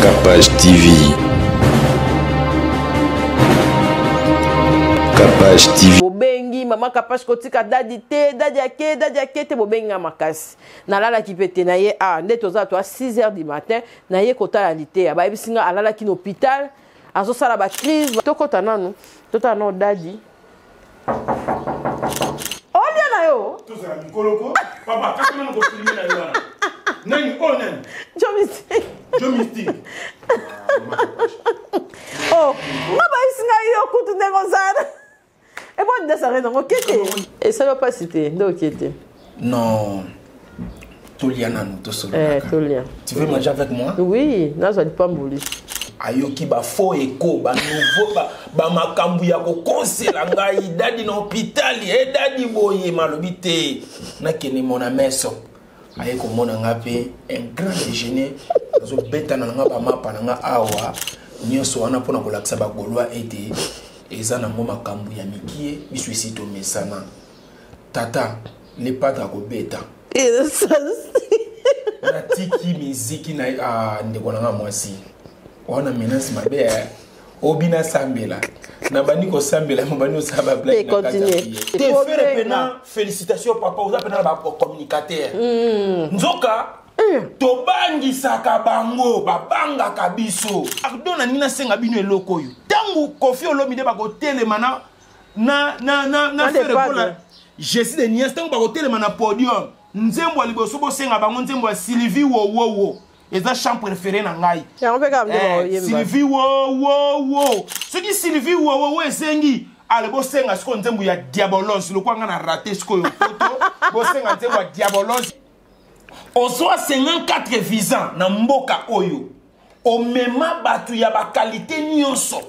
Capage TV. Capage TV. Bobengi mama Kapash kotika dadi te dadi ake dadi ake te bobengi nga makasi nalalaki mpe te na ye a ah, nde toza to 6 heures du matin na ye kotala liteya bayebisi nga alalaki na hôpital azosala ba crise tokota nanu totala nao dadi olia na yo tozala mikoloko papa kaka nanu kofilme na yo wana nani oyo nani jo mystique jo mystique oh nga bayisi ngai yo kutu ndenge ozala eboni desare nango oke te esali yo mpasi te nde oke te non tolia nanu tosololaka eh, tolia tu veux manger avec moi oui nazwa lipamboli ayoki bafaux echo banouveau bamakambo ya kokosela ngai dadi na hôpital e eh, dadi boye malobi te nakende mona meso aye komona nga mpe un grand déjeuner nazobetana na nga bamapa na nga awa nyonso wana mpona kolakisa bagolois ete eza nango makambo ya mikie biso esi tomesana tata le padre akobeta natiki miziki na ah, ndeko na nga mwasi wana menace mabe eh. obina sambela nabandi kosambela mobandi osala bablage na kati ya te fere pena félicitation papa oza pena na bacommunicateur mm. nzoka mm. tobangisaka bango babangaka biso pardon nalingi nasenga bino eloko oyo ntango kofi olomide bakotelema na na na na na Ferre Gola Jésus de Nias ntango bakotelema na podium nzembo ya liboso bosenga bango nzembo ya Sylvie wowowo eza chant préféré na ngai eh, Sylvie wowowo soki Sylvie wowowo esengi ale bosenga sikoyo nzembo ya diabolos lokola ngai na rate sikoyo poto bosenga nzembo ya diabolos ozwa 54 visa na mboka oyo omema bato ya bakalite nyonso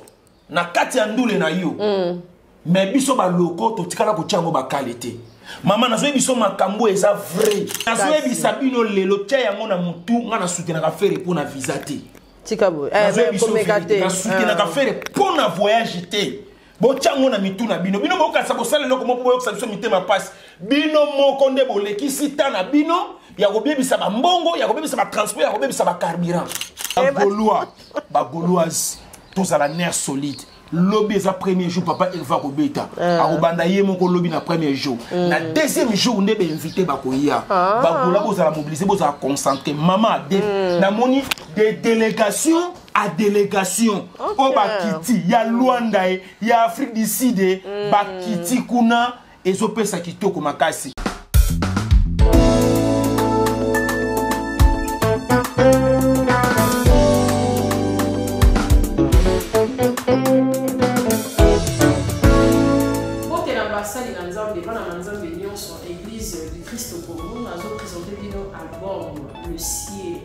na kati ya ndule na yo mm. me biso baloko totikala kotya yango bakale te mama nazoyebi biso makambo eza vrai nazoyebisa bino lelo tya yango na motu ngai nasutenaka fere mpo na visa te tika boye eh, komeka te nasutenaka ah. fere mpo na voyage te botya yango na mitu na bino bino bokanisa bosala eloko moko boyokisa biso mitema mpasi bino moko nde bolekisi ta na bino ya kobebisa bambongo ya kobebisa batransport ya kobebisa bacarburant eh, bagaulois bagauloise tozala nerf solide lobi eza premier jour papa herve akobeta eh. akobanda ye moko lobi na premier jour mm. na deuxième jour nde bainvité bakoya ah. bagola bozala mobilise bozala concentré mama de mm. namoni de délégation à délégation oyo okay. bakiti ya luanda ye ya afrique du sud ye mm. bakiti kuna ezopesa kitoko makasi basali na nzambe bana na nzambe nyonso église du christ au congo nazopresente bino album le ciel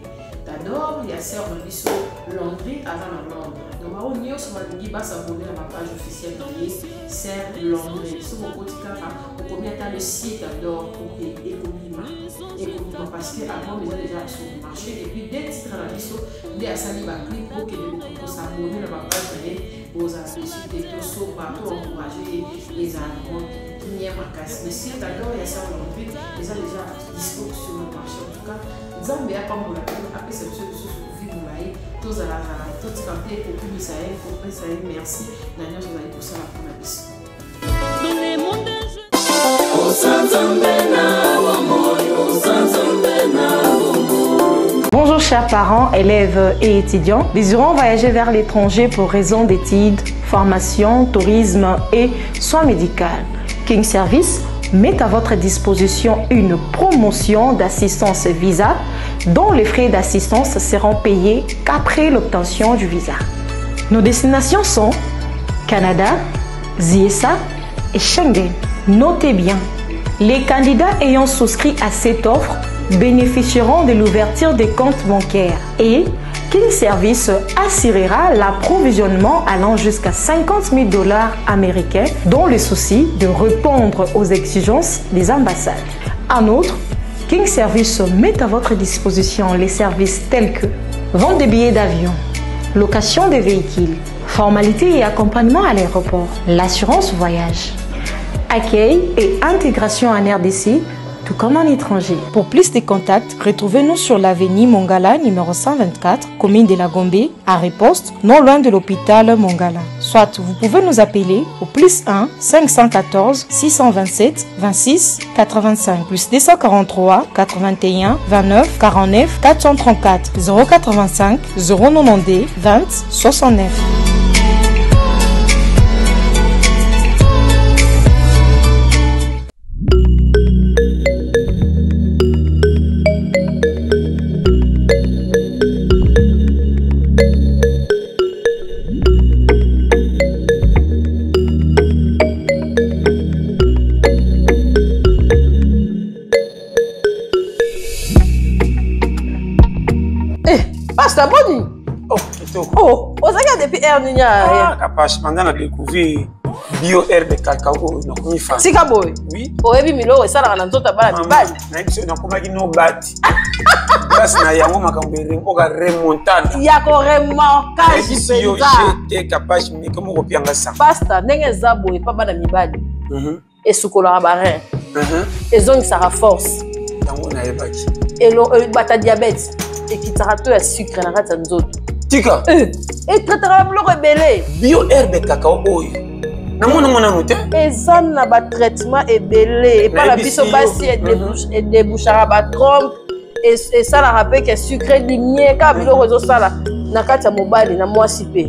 Tador ya sœur na biso Landry aza na Londres. Donc bango nyonso balingi ba s'abonner na ba page officielle na ye sœur Landry. Soki okoti kaka okomi ata le ciel Tador oke ekobima ekobima parce que album eza déjà sur le marché et puis deux titres na biso nde asali ba clip bokende ko s'abonner na ba page na ye bozala dessus te tosomba to encourager ye ezala nango kimia makasi. Le ciel Tador ya sœur Landry eza déjà dispo sur le marché en tout cas nzambe apambola bino apesa biso lisusu vie molayi tozalazala totika mpe kokumisa ye kopesa ye merci na nyonso azali kosala mpona biso Bonjour chers parents, élèves et étudiants désirant voyager vers l'étranger pour raison d'études, formation, tourisme et soins médicaux. King Service met à votre disposition une promotion d'assistance visa dont les frais d'assistance seront payés qu'après l'obtention du visa. Nos destinations sont Canada, ZIESA et Schengen. Notez bien, les candidats ayant souscrit à cette offre bénéficieront de l'ouverture des comptes bancaires et King Service assurera l'approvisionnement allant jusqu'à 50 000 dollars américains dans le souci de répondre aux exigences des ambassades. En outre, King Service met à votre disposition les services tels que vente des billets d'avion, location des véhicules, formalité et accompagnement à l'aéroport, l'assurance voyage, accueil et intégration en RDC, tout comme en étranger. Pour plus de contacts, retrouvez-nous sur l'avenue Mongala numéro 124, commune de la Gombe, à Riposte, non loin de l'hôpital Mongala. Soit vous pouvez nous appeler au plus 1 514 627 26 85 plus 243 81 29 49 434 085 092 20 69. Eh, pasta boni oh kitoko oh ozalaki depuis heure nini ah kapash banda na découvrir bio herbe cacao oyo nakomi fan tika boye oui oyebi miloko esalaka na nzoto ya bana mibali nayebi soki nakomaki no bati place na yango makambo oka remontana ya koremorkage mpenza jete kapash meke moko pianga sa pasta ndenge eza boye mpa bana mibali esukolaka barin ezongisaka force yango nayebaki bata diabète ekitaka to ya sucre na kati ya nzoto tika etretaka biloko ebele bio herbe cacao oyo namona ngo nanu te eza na batraitement ebele epai na biso basi edebouchaka batrompe esalaka mpe ke sucre dimie kaka biloko ezosala na kati ya mobali na mwasi mpe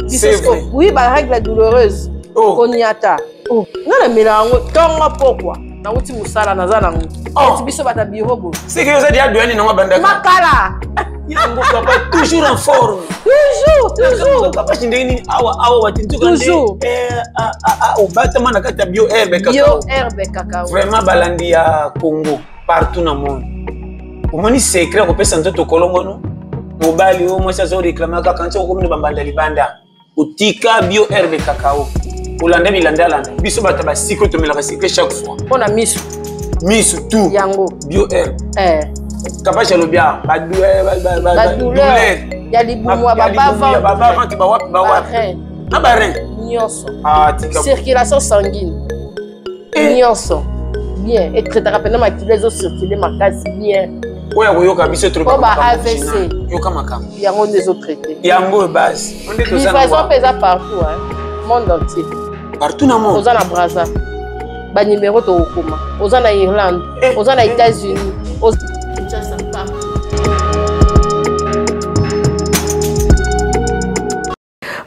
oui barègle douloureuse koniata Oh, nga namela yango ntongo pokwa nauti mosala naza nango oh. eti biso bata biro boye seke oza deya doyani nango abandaka makala yango papa toujours en forme toujours toujours papa ndenge nini awa awa wati nzoka nde eh, obatama na kati ya bio herbe kakao bio herbe kakao vraiment balandi ya congo partout na monde omoni secret kopesa nzoto kolongono mobali oyo mwasi azoreklame kaka nti okomi na bambanda libanda otika bio herbe cacao olanda bilandalanda biso bato ya basiko tomelaka sikre chaque fois mpo na misu misu tout yango bio herbe eh. kapashi alobi awa badouleur ya libumu ya babavante bawapi bawapi na barin nyonso ah, circulation sanguine eh. nyonso bien etraitaka mpenza makila ezocircule makasi bien oyo akoyoka biso ba avc yoka makambo yango nde ezotraite yango oyo base livraison mpe eza partout hein? monde entier partout na monde oza na braza banimero tokokoma oza na irlande eh, oza na eh. états-unis Kinshasa partout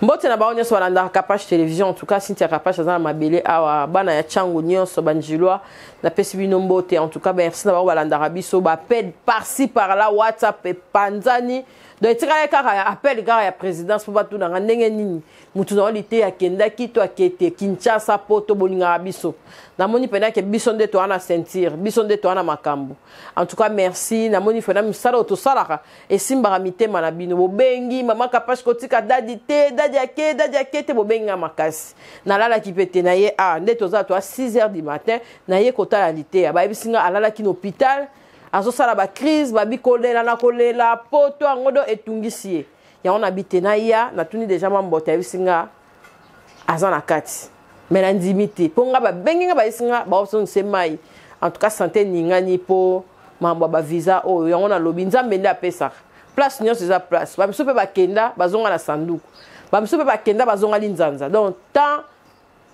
mbote na bango nyonso balandaka kapache télévision en tout cas cynthia kapache aza na mabele awa bana ya chango nyonso banjilwa napesi bino mbote en tout cas merci na bango balandaka biso baappel par-ci par là whatsapp epanzani donc etikali kaka ya appel kaka ya présidence mpo batunanga ndenge nini motu na yo liteya akendaki to akete kinshasa poto bolingaka biso namoni mpena ke biso nde toa na ceinture biso nde toa na makambo en tout cas merci namoni mpena mosala oyo tosalaka esimbaka mitema na bino bobengi mama kapash kotika dadi te dadi ake dadi ake te bobengi nga makasi nalalaki mpe te na ye a ah, nde toza toa 6 heures du matin na ye kotala liteya bayebisi nga alalaki na hôpital azosala bacrise babi kolela na kolela poto yango do etungisi ye yango nabi te naya natuni deja mwa mbote ayebisi nga aza na kati me nandimi te mpo nga babengi nga bayebisi nga baosongisa mai en tout cas sante eningani mpo mambo ya bavisa oyo yango nalobi nzambe nde apesaka place nyonso eza place bamisusu mpe bakenda bazonga na sanduku bamisusu mpe bakenda bazonga linzanza donc temps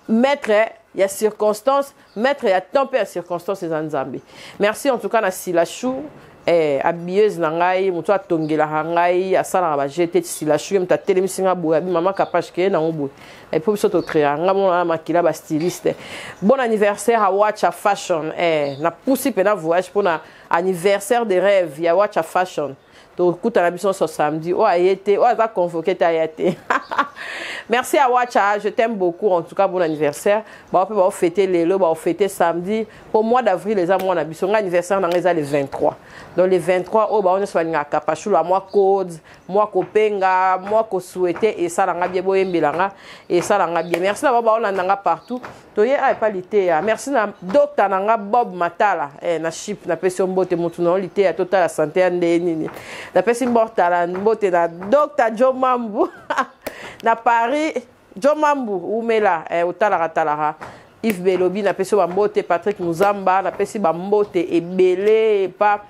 maître ya circonstance maître ya temps mpe ya circonstance eza nzambe merci en tout cas na silachou eh, habilleuse na ngai moto atongelaka ngai asalaka baje te silachou ye moto atelemisi ngai boye abi mama kapache keye nango boye epo biso tocrea ngai mona na makila bastyliste bon anniversaire a watcha fashion eh, napusi mpena voyage mpona anniversaire de rêve ya watcha fashion tokutana biso nyonso samedi oyo aye te oyo aza convoqué te aya te merci à wacha je t'aime beaucoup en tout cas bon anniversaire bao mpe baofete lelo baofete samedi mpo mois d'avril eza mwa na biso ngai anniversaire na ngai eza le 23 donc le 23 oyo bao nyonso balingaka kapashula mwa code mwa kopenga mwa kosouhaite esala nga bien boyembela nga esala nga bien merci na bao baolanda nga partout toye awa epa liteya merci na docta na nga bob matala eh, na chip napesi yo mbote motu na yo liteya totala sante ya ndeye nini napesi mbotala mbote na docta jo mambu na paris jo mambu umela eh, otalaka talaka Yves Belobi napesi yo bambote, Patrick Muzamba napesi bambote ebele epa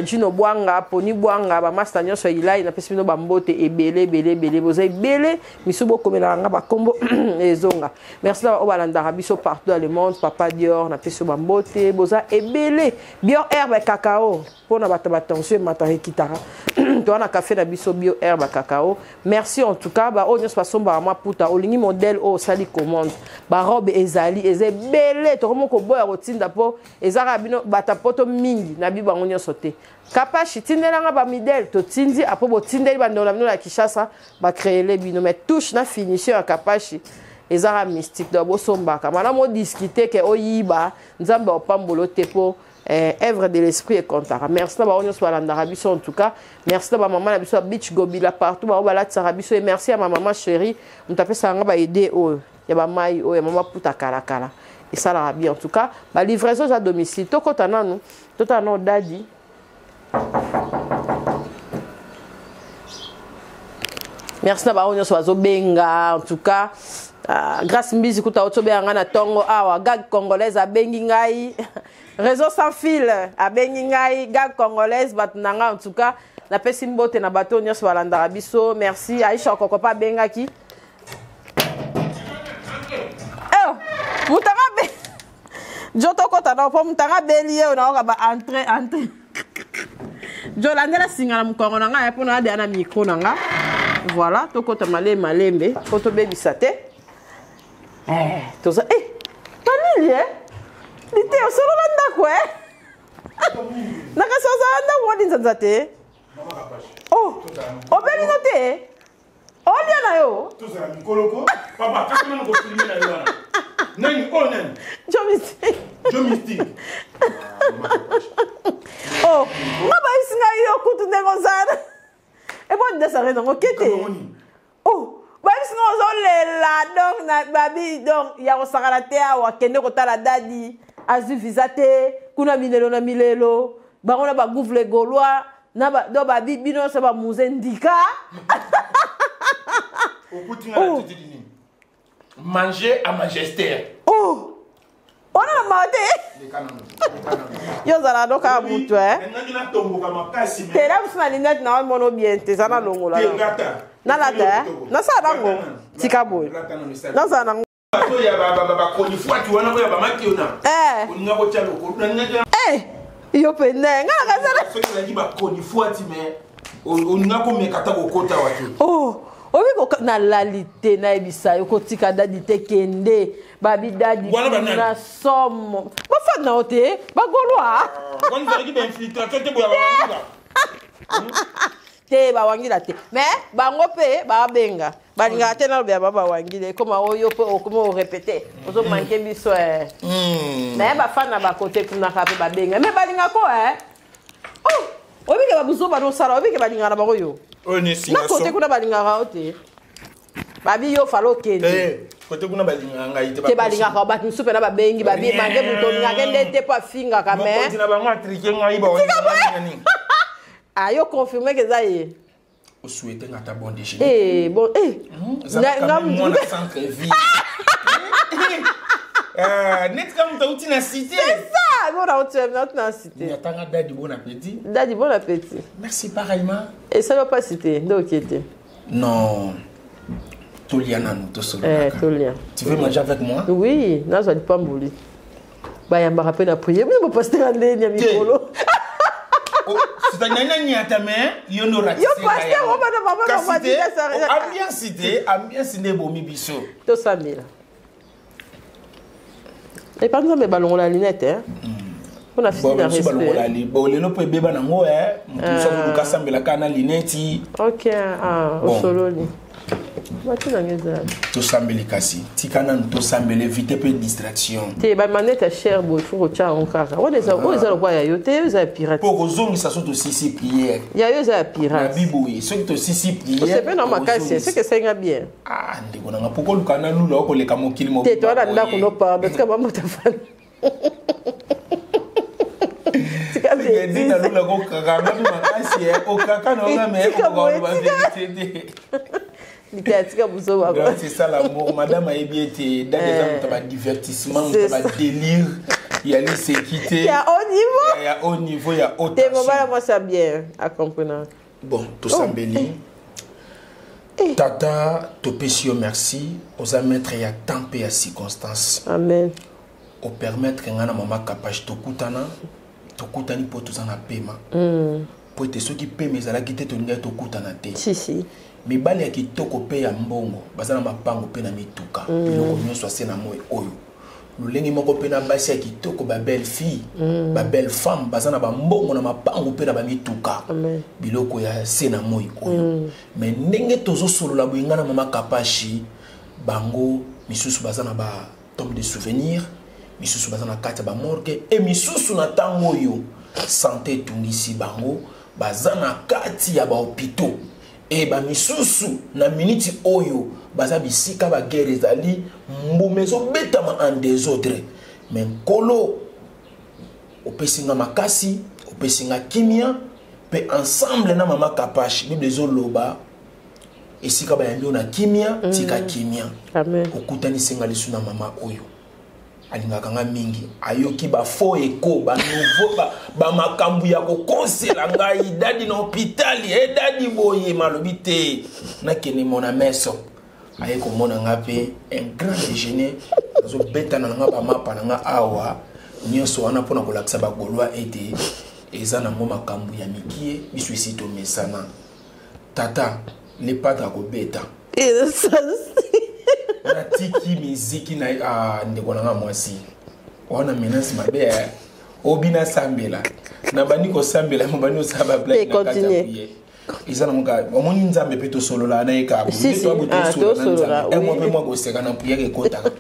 Gino Bwanga, Poni Bwanga, bamasta nyonso ya Ilai napesi bino bambote ebele ebele ebele, boza ebele misu bokomelaka nga bakombo ezonga. Merci na baoyo balandaka biso partout dans le monde, Papa Dior napesi yo bambote, boza ebele. Bio herbe cacao mpona bato ba tension emataka ekitaka toza na café na biso bio herbe cacao. Merci en tout cas baoyo nyonso basombaka maputa, olingi modèle oyo osali commande, barobe ezali eza ebele, tokomi koboya kotinda mpo ezaka bino bato ya poto mingi na bi bango nyonso te. Kapashi tindelanga bamidele totindi apo botindeli bandeko na bino na Kinshasa bacréele bino, mais touche na finition ya Kapashi ezaka mystique. Donc bosombaka malamu odiscute ke oyiba Nzambe opambolo te po œuvre de l'esprit ekontaka. Merci na bango nyonso balandaka biso en tout cas. Merci na bamama na biso ya Beach Gobila partout bango balatisaka biso, et merci ya ma mama chérie moto apesaka nga baide oyo ya bamai oyo ya mama puta kalakala esalaka bien. En tout cas balivraison eza domicile, tokota nanu totala nano dadi. Merci na bango nyonso bazobenga en tout cas. Grâce Mbizi kuta otobenga ngai na ntongo awa, gag congolaise abengi ngai, réseau sans fil abengi ngai, gag congolaise bato na ngai en tout cas napesi mbote na bato nyonso balandaka biso. Merci Aisha Okoko mpe abengaki mutanga be jo tokota na po mutanga abeli ye nayoka ba entrée entrée jo landela singa na mokongo na ngai mpo na na micro na nga. Voilà, tokota malembe malembe mpo tobebisa te. Toza malili lite osolola ndako nakasi ozala ndako odinzanza te. Oh, obeli no te olia na yo tozala mikoloko papa kaka nano kofilme na yo wana nani oyo nani Joe Joe Mystique. Oh, nga bayisi ngai yo kutu ndenge ozala ebo ndesare nango kete. Oh, bayebisi nga ozolela donc na babi donc ya kosakana te awa kende kotala dadi azwi visa te kuna milelo na milelo bango na bagouffle gaulois na ba donc babi bino nyonso bamuze ndika. Okuti nga na titi nini? Manger à majesté. Oh, wana na mawa te yo ozala no kaka mutu te na biso na lunette na omono bien te eza nalongola nalata nasala nango tika boye nazala nango yo pene nga nakazala olinga komeka ata kokota wa te. Oh, obi nalali te nayebisa yo kotika dadi te kende babi dadi na somo bafanda na yo te bagolwa te bawangila te mais bango mpe babenga balingaka te naloba ya ba bawangila ekoma oyo mpe okoma orepete ozomanke biso mais bafanda bakote kunaka mpe babenga mais balingako oh obike babuzoba nosala obike balingaka na bango yo na kote kuna balingaka yo te babi yo fala okende kote kuna balingaka ngai te balingaka bato mosusu mpena babengi babi mange moto olingaka nde te mpo afingaka mais na bango atrike ngai ayo confirme ke eza ye osouhaite nga ta bon déjeuner. Eh bon eh nga mwana centre ville neti kaka moto auti na cité. C'est ça, bon auti na cité. Nyatanga dadi bon appétit. Dadi bon appétit. Merci pareillement. Esali yo mpasi te nde okie te? Non, tolia nanu tosololaka. Tolia. Tu veux manger avec moi? Oui, nazwa lipamboli bayambaka mpe na priere bino bapasteur ya ndeni ya mikolo. C'est-à-dire nani mais yo no yo pasteur obana mama na madika ambiance te ambiance nde ebomi biso. Tosambela epa Nzambe balongola lunette mpona fisi na respect. Bon lelo mpo ebeba nango moto mosu akoluka asambela kaka na lunette. Ok, osololi bati nango ezali. Tosambeli kasi tika nanu tosambela, évite mpe distraction. Te bamanete ya cher boye faut kotya yango kaka wana eza oyo eza lokwa ya yo te, oyo eza ya pirate. Mpo kozongisa so tosisi prière. Ya yo eza ya pirate. Nabi boye soki tosisi prière. Osepe na makasi soki esenga bien. Ah ndeko nanga poko oluka na lula okoleka mokili. Te toa na ndako no pardon tika bamota fana. Nalula kokaka ngapi makasi okaka na nga me okokaloba vérité te. Liteya tika buzoba. Donc c'est ça l'amour. Madame ayebi ete dadi eza moto ya badivertissement, moto ya badélire ya liseki te. Ya haut niveau. Ya haut niveau, ya haute Te mobala mwasi ya bien acomprena. Bon, tosambeli. Oh. Tata, topesi yo merci, oza maître ya temps mpe ya circonstance. Amen. Opermettre ngai na mama Kapage tokutana, tokutani mpo toza na pema. Po ete soki pema ezalaki te, tolingaki tokutana te. Si, si. Mibali ya kitoko mpe ya mbongo baza na mapango mpe na mituka, biloko nyonso ase na moi oyo. Lolenge moko mpe na basi ya kitoko, ba belle fille, ba belle femme baza na bambongo na mapango mpe na bamituka, biloko ya se na moi oyo. Mais ndenge tozosolola boye, ngai na mama Kapashi, bango misusu baza na ba tombe de souvenir, misusu baza na kati ya bamorgue, e misusu na ntango oyo santé etungisi bango, baza na kati ya bahôpitaux, e bamisusu na miniti oyo baza bisika baguerre ezali, mbuma ezobetama en désordre. Mais Nkolo, opesi nga makasi, opesi nga kimia mpe ensemble na mama Kapashi. Bible ezoloba esika bayambi yo na kimia, tika kimia. Amen. Okutanisi nga lisu na mama oyo alingaka nga mingi, ayoki bafaux eko, banouveau, bamakambo ya kokosela ngai dadi na hôpital, e dadi boye malobi te, nakende mona meso. Aye komona nga mpe un grand déjeuner, nazobetana na nga bamapa na nga awa nyonso wana mpona kolakisa bagaulois ete eza nango makambo ya mikie. Biso esi tomesana. Tata le padre akobeta. Natiki miziki na ah, ndeko na nga mwasi wana menace mabe obina sambela, nabandi kosambela, mobandi osala bablague na kati ya prière. Eza nango kaka omoni Nzambe mpe tosolola na ye kaka tosolola na Nzambe mwa mpe mwa koseka na prière ekotaka,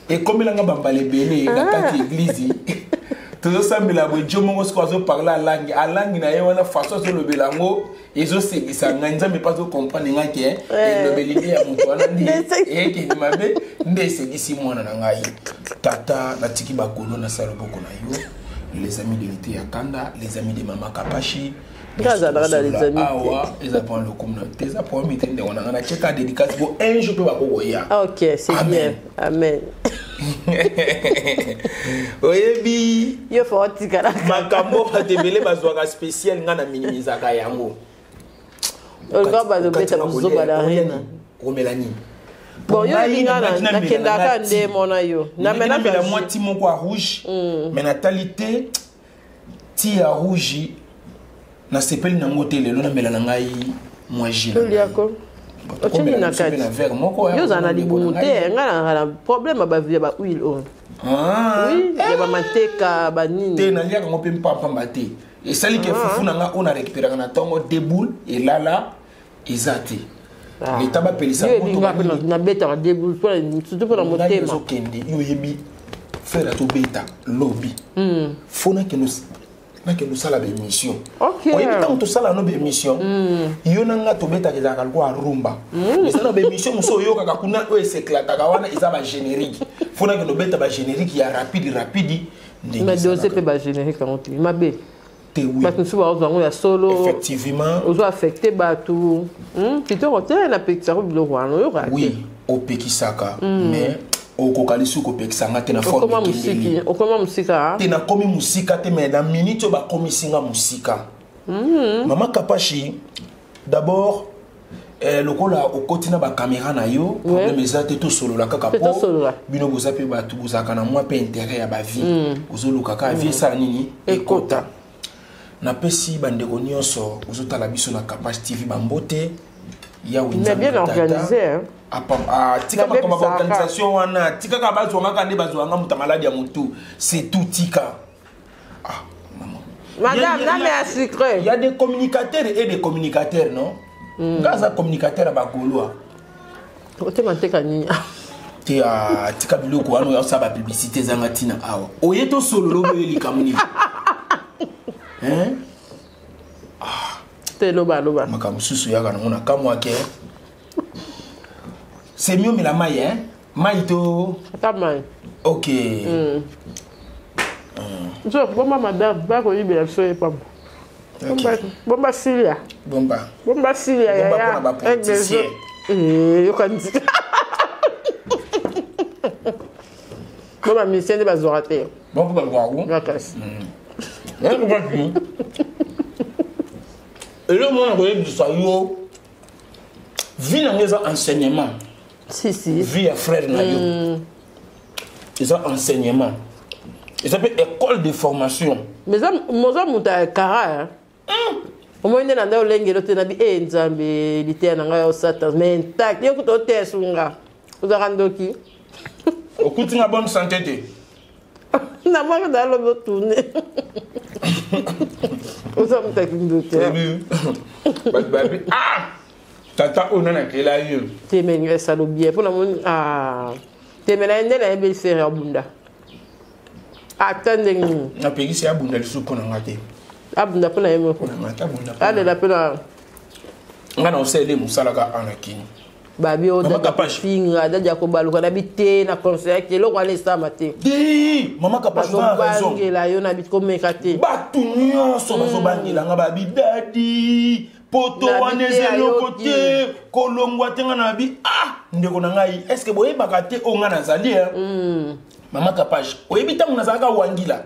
ekomelanga bambala ebele na kati église. Tozosambela boye, jo moko siko azoparle alangi alangi na ye wana, façon azolobela yango ezosekisa ngai. Nzambe mpe azocomprendre ngai ke elobeli nde ya moto wana nde eyekende mabe, nde esekisi mwana na ngai. Tata, natiki bakolo na sa loboko na yo, les amis de lite ya kanda, les amis de mama Kapashi. Awa eza mpona lokumu na te, eza problème te. Ndeko na ngai, natieka dédicace po un jour mpe bakokoya. Ok, c'est bien, amen. Oyebi yo fo otikala. Makambo bato ebele bazwaka spécial, ngai na minimisaka yango. Olga bazobeta buzoba na rena. Omela nini? Bon, yo yebi nga nakendaka nde mona yo. Namela mwa ti moko ya rouge, mais natali te ti ya rouge, nasepeli nango te. Lelo namela na ngai mwa jus. Toliako otieni na kati. Na verre moko. Yo ozala na libumu te. Ngai nanga na problème ya bahuile oyo, oui, ya bamateka banini. Te, naliaka yango mpe mpampamba te. Esali ke fufu na nga oyo na récupéraka na ntongo, deboule elala eza te, leta bapelisa. Nabetaka deboule surtout mpona motema. Ezokende. Yo oyebi frère, tobeta lobi, fo nakende osala baémission. Oyebi ntango tosala no baémission, yo na nga tobetaka, ezalaka lokola rumba. Eza na baémission mosusu oyokaka kuna oyo eseklataka wana, eza bagénérique. Fo nakende obeta bagénérique ya rapide rapide. Ndenge dose mpe bagénérique yango te mabe. Te, oui. Bato mosusu bazwa yango ya solo. Effectivement. Ozo affecte bato kitoko te. Napekisaka biloko wana, oyokaka te. Oui, opekisaka, mais okoka lisusu kopekisa nga te na forme. Okoma mosika. Te, nakomi mosika te, mais na minute oyo bakomisi nga mosika. Mama Kapashi, d'abord lokola okoti na bacaméra na yo, problème eza te, tosolola kaka po bino boza mpe bato bozalaka na mwa mpe intérêt ya bavie, ozoluka kaka vie esala nini ekota. Napesi bandeko nyonso ozotala biso na Kapash TV bambote. Yawe. Bien organisé. Tika makambo ya organisation wana, tika kaka bazwangaka nde bazwanga moto ya maladi ya motu, c'est tout, tika. Ah, maman. Madame, name ya sucré. Il y a des communicateurs et des communicateurs, non? Nga aza communicateur ya bagaulois. Otema teka nini? Te, tika biloko wana oyo osala bapublicité ezanga ntina awa. Oye tosolola, oboye likambo nini? Hein? Te, loba, loba. Makambo mosusu oyaka nango na kamwake. C'est mieux omela mai, hein? Mai to Ata mai. Ok. Nzo bomba, madame, bakoyibela biso ye pamba. Ok. Bomba silia. Bomba. Bomba silia. Bomba Yaya. mpona bapoliticien. Eh, yoka nzika bo bamisien nde bazwaka te. Bango bazwaka makasi. Eloko moko nakoyebisa yo, vie na ngo eza enseignement. Si si. Vie ya frère na yo eza enseignement, eza mpe école de formation. Mais moza moto ya kara omoi nde na nde olengelo te nabi e Nzambe, liteya na ngai ya osata mais intact. Yo kuta oteya sunga, ozalaka ndoki. Okuti nga bonne santé te. Namaki nalobi otourne, oza moto ya kindoki. Bato babi: "Ah, tata oyo nani akela yo?" Te, me ngai esalo bien mpo namoni te, me na ye nde nayebeli fere abunda ata ndenge nini. Napekisi abunda lisusu mpo na nga te. Abunda mpo na ye moko. Mpo na nga te, abunda. Alela mpe na nga na osaleli mosalaka ana kini. Babi oyo. Mama dadi Kapash. Kofinga dadi ya kobaluka na bi te, na conseillaki eloko wana esama te. Te, mama Kapash, oza na raison. Bazobangela yo na bi komeka te. Bato nyonso bazobangela nga, babi: "Dadi, poto Na wana bi te, eza eloko ayoki. te, kolongwa te." Nga na bi: "Ah, ndeko na ngai, est ce que boyebaka te oyo nga nazali?" Mama Kapash, oyebi ntango nazalaka wangila,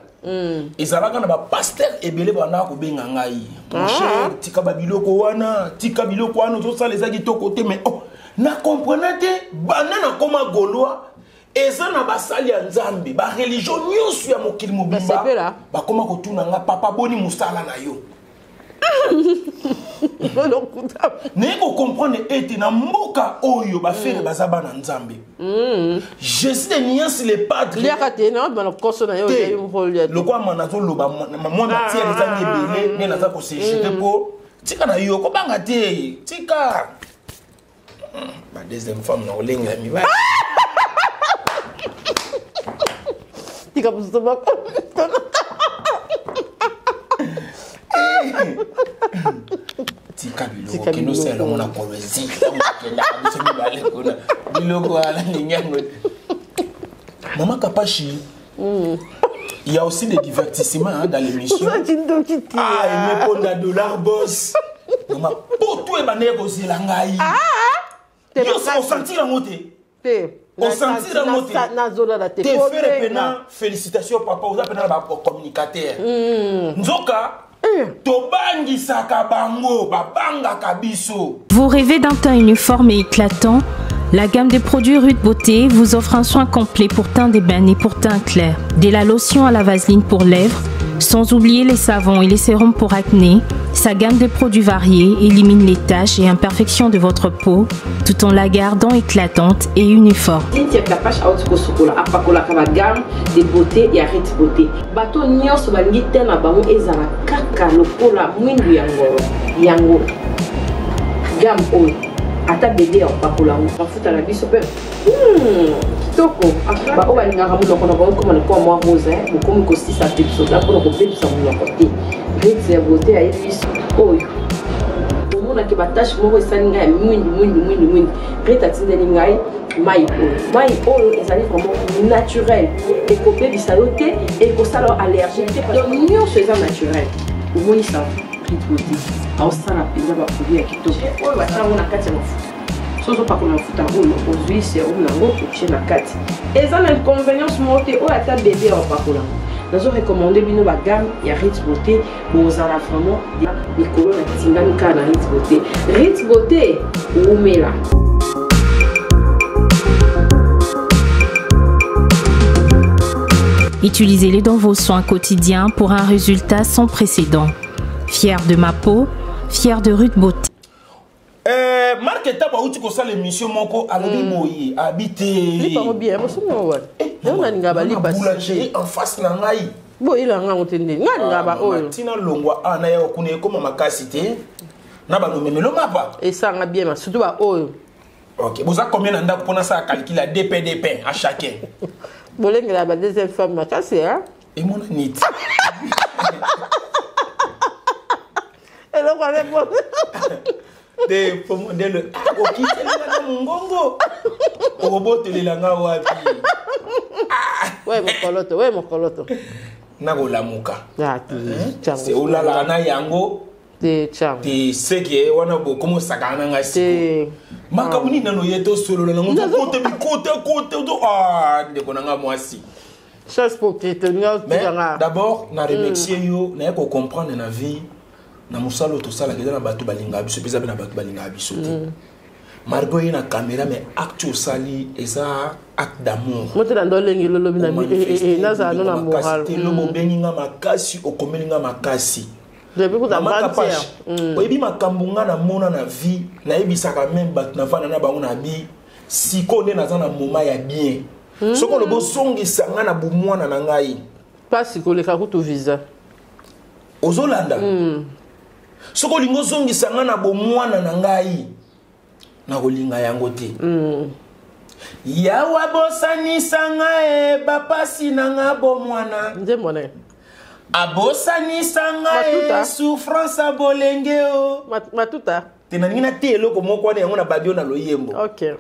ezalaka na bapasteur ebele bandaka kobenga ngai: "Mon cher, tika babiloko wana, tika biloko wana ozosala, eza kitoko te." Mais oh, na comprena te. Banda nakoma Gaulois, eza na basali ya Nzambe, bareligion nyonso ya mokili mobimba Basepela. bakoma kotuna nga: "Papa, boni mosala na yo?" Lokuta. Naye kocomprendre ete na mboka oyo bafere baza bana Nzambe. Jésus de Niance, le padre. Liaka te, na obima lokoso na yo. Te. Oyebi moko olia te. Lokwa ma nazoloba mwa matière ezangi ebele nde naza kosejete mpo tika na yo kobanga te, tika ba deuxième femme na kolengela mibali. Tika mosusu moko. Tika biloko. Tika Kende osala biloko. yango na Kolwezi. Kendaka biso mibale kuna, biloko wana ndenge yango. Mama Kapashi, il y a aussi des divertissements, hein, dans l'émission. Ozaki ndoki te. Ah, Aime Ponda Dollar Boss, mama poto ebandeki kozela ngai. Te. Yo Makasi. osentir yango te. Te. Osentir yango te. Nazolala te. Te, fere Kobenga. pena félicitation papa, oza pena na bacommunicateur. Nzoka tobangisaka bango, babangaka biso. Vous rêvez d'un teint uniforme et éclatant? La gamme de produits Ruth Beauté vous offre un soin complet pour teint d'ébène et pour teint clair. Dès la lotion à la vaseline pour lèvres, sans oublier les savons et les sérums pour acné, sa gamme de produits variés élimine les taches et imperfections de votre peau tout en la gardant éclatante et uniforme. Cynthia Kapash auti kosukola, apakolaka bagamme de beauté ya Rit Beauté. Bato nyonso balingi te na bango ezala kaka lokola mwindu ya ngolo. Yango gamme oyo, ata bebe ya kopakola yango, mafuta na biso mpe kitoko. Baoyo balingaka monoko na bango ekoma lokola mwa rose, bokomi kosisa pepsoda mpona kobebisa monoko te. Rit ya Beauté ayebi biso oyo omonaki batache moko esali ngai ya mwindu mwindu mwindu mwindu. Rit atindeli ngai mai oyo. Mai oyo ezali vraiment naturel, ekobebisa yo te, ekosala yo allergie te, donc nyonso eza naturel. Omoni sa Rit Beauté aosala mpenza baproduit ya kitoko oyo batia yango na kati ya mafuta. So ozopakola mafuta oyo, ozwi sérum nango, otie na kati, eza na inconvénience moko te. Oyo ata bebe ya opakola yango. Nazo recommande bino bagamme ya Rit Beauté, bozala vraiment likolo. Na tingami kaka na Rit Beauté. Rit Beauté, umela. Utilisez-les dans vos soins quotidiens pour un résultat sans précédent. Fier de ma peau, fier de Ruth Beauté. Mark Etabo auti kosala émission moko, alobi boye, abi te. Lipango bien mosumu wana yo nalinga balipa. Boulangerie en face na ngai. Boyelanga yango te, ndeni ngai nalinga baoyo. Ntina longwa a na yawa kuna ekóma makasi te na banomemelo mapa. Esanga bien ma surtout baoyo. Ok, boza combien na ndako mpona asala calcul ya dp dp à chacun? Bolengela ba deuxième femme makasi. Emona niti. Eloko wana Te po modele okitelela na mongongo, okobotelela nga wapi? We mokoloto, we mokoloto. Nakolamuka. Ah, te. Se olalaka na yango. Te cham. Te seke wana bokomi osakana na ngai sikoyo. Makambo nini nano ye tosolola nango tokote bikote kote to ah ndeko na ngai mwasi. Chasse pour que Mais d'abord na remercier yo naye ko comprendre na vie na mosala oyo tosalaka eza na bato balingaka biso mpe eza mpe na bato balingaka biso te. Margot ye na caméra mais acte osali eza acte d'amour. Moto na ndolenge lolobi na nazala no na moral. Te lobo obengi nga makasi okomeli nga makasi. Mama Kapash, oyebi makambo nga namona na vie nayebisaka meme bato navanda na bango na bi sikoyo nde naza na moment ya bien. Soki olobi ozongisa nga na bomwana na ngai mpasi koleka kutu visa. Ozolanda? Soki olingi ozongisa nga na bomwana na ngai nakolinga yango te. Yawa bosanisa nga e bapasi na nga bomwana. Nzembo na ye. Abosanisa nga e souffrance ya bolenge o. Matuta. Te nalingi nateya eloko moko wana yango na babi oyo na loyembo. Ok.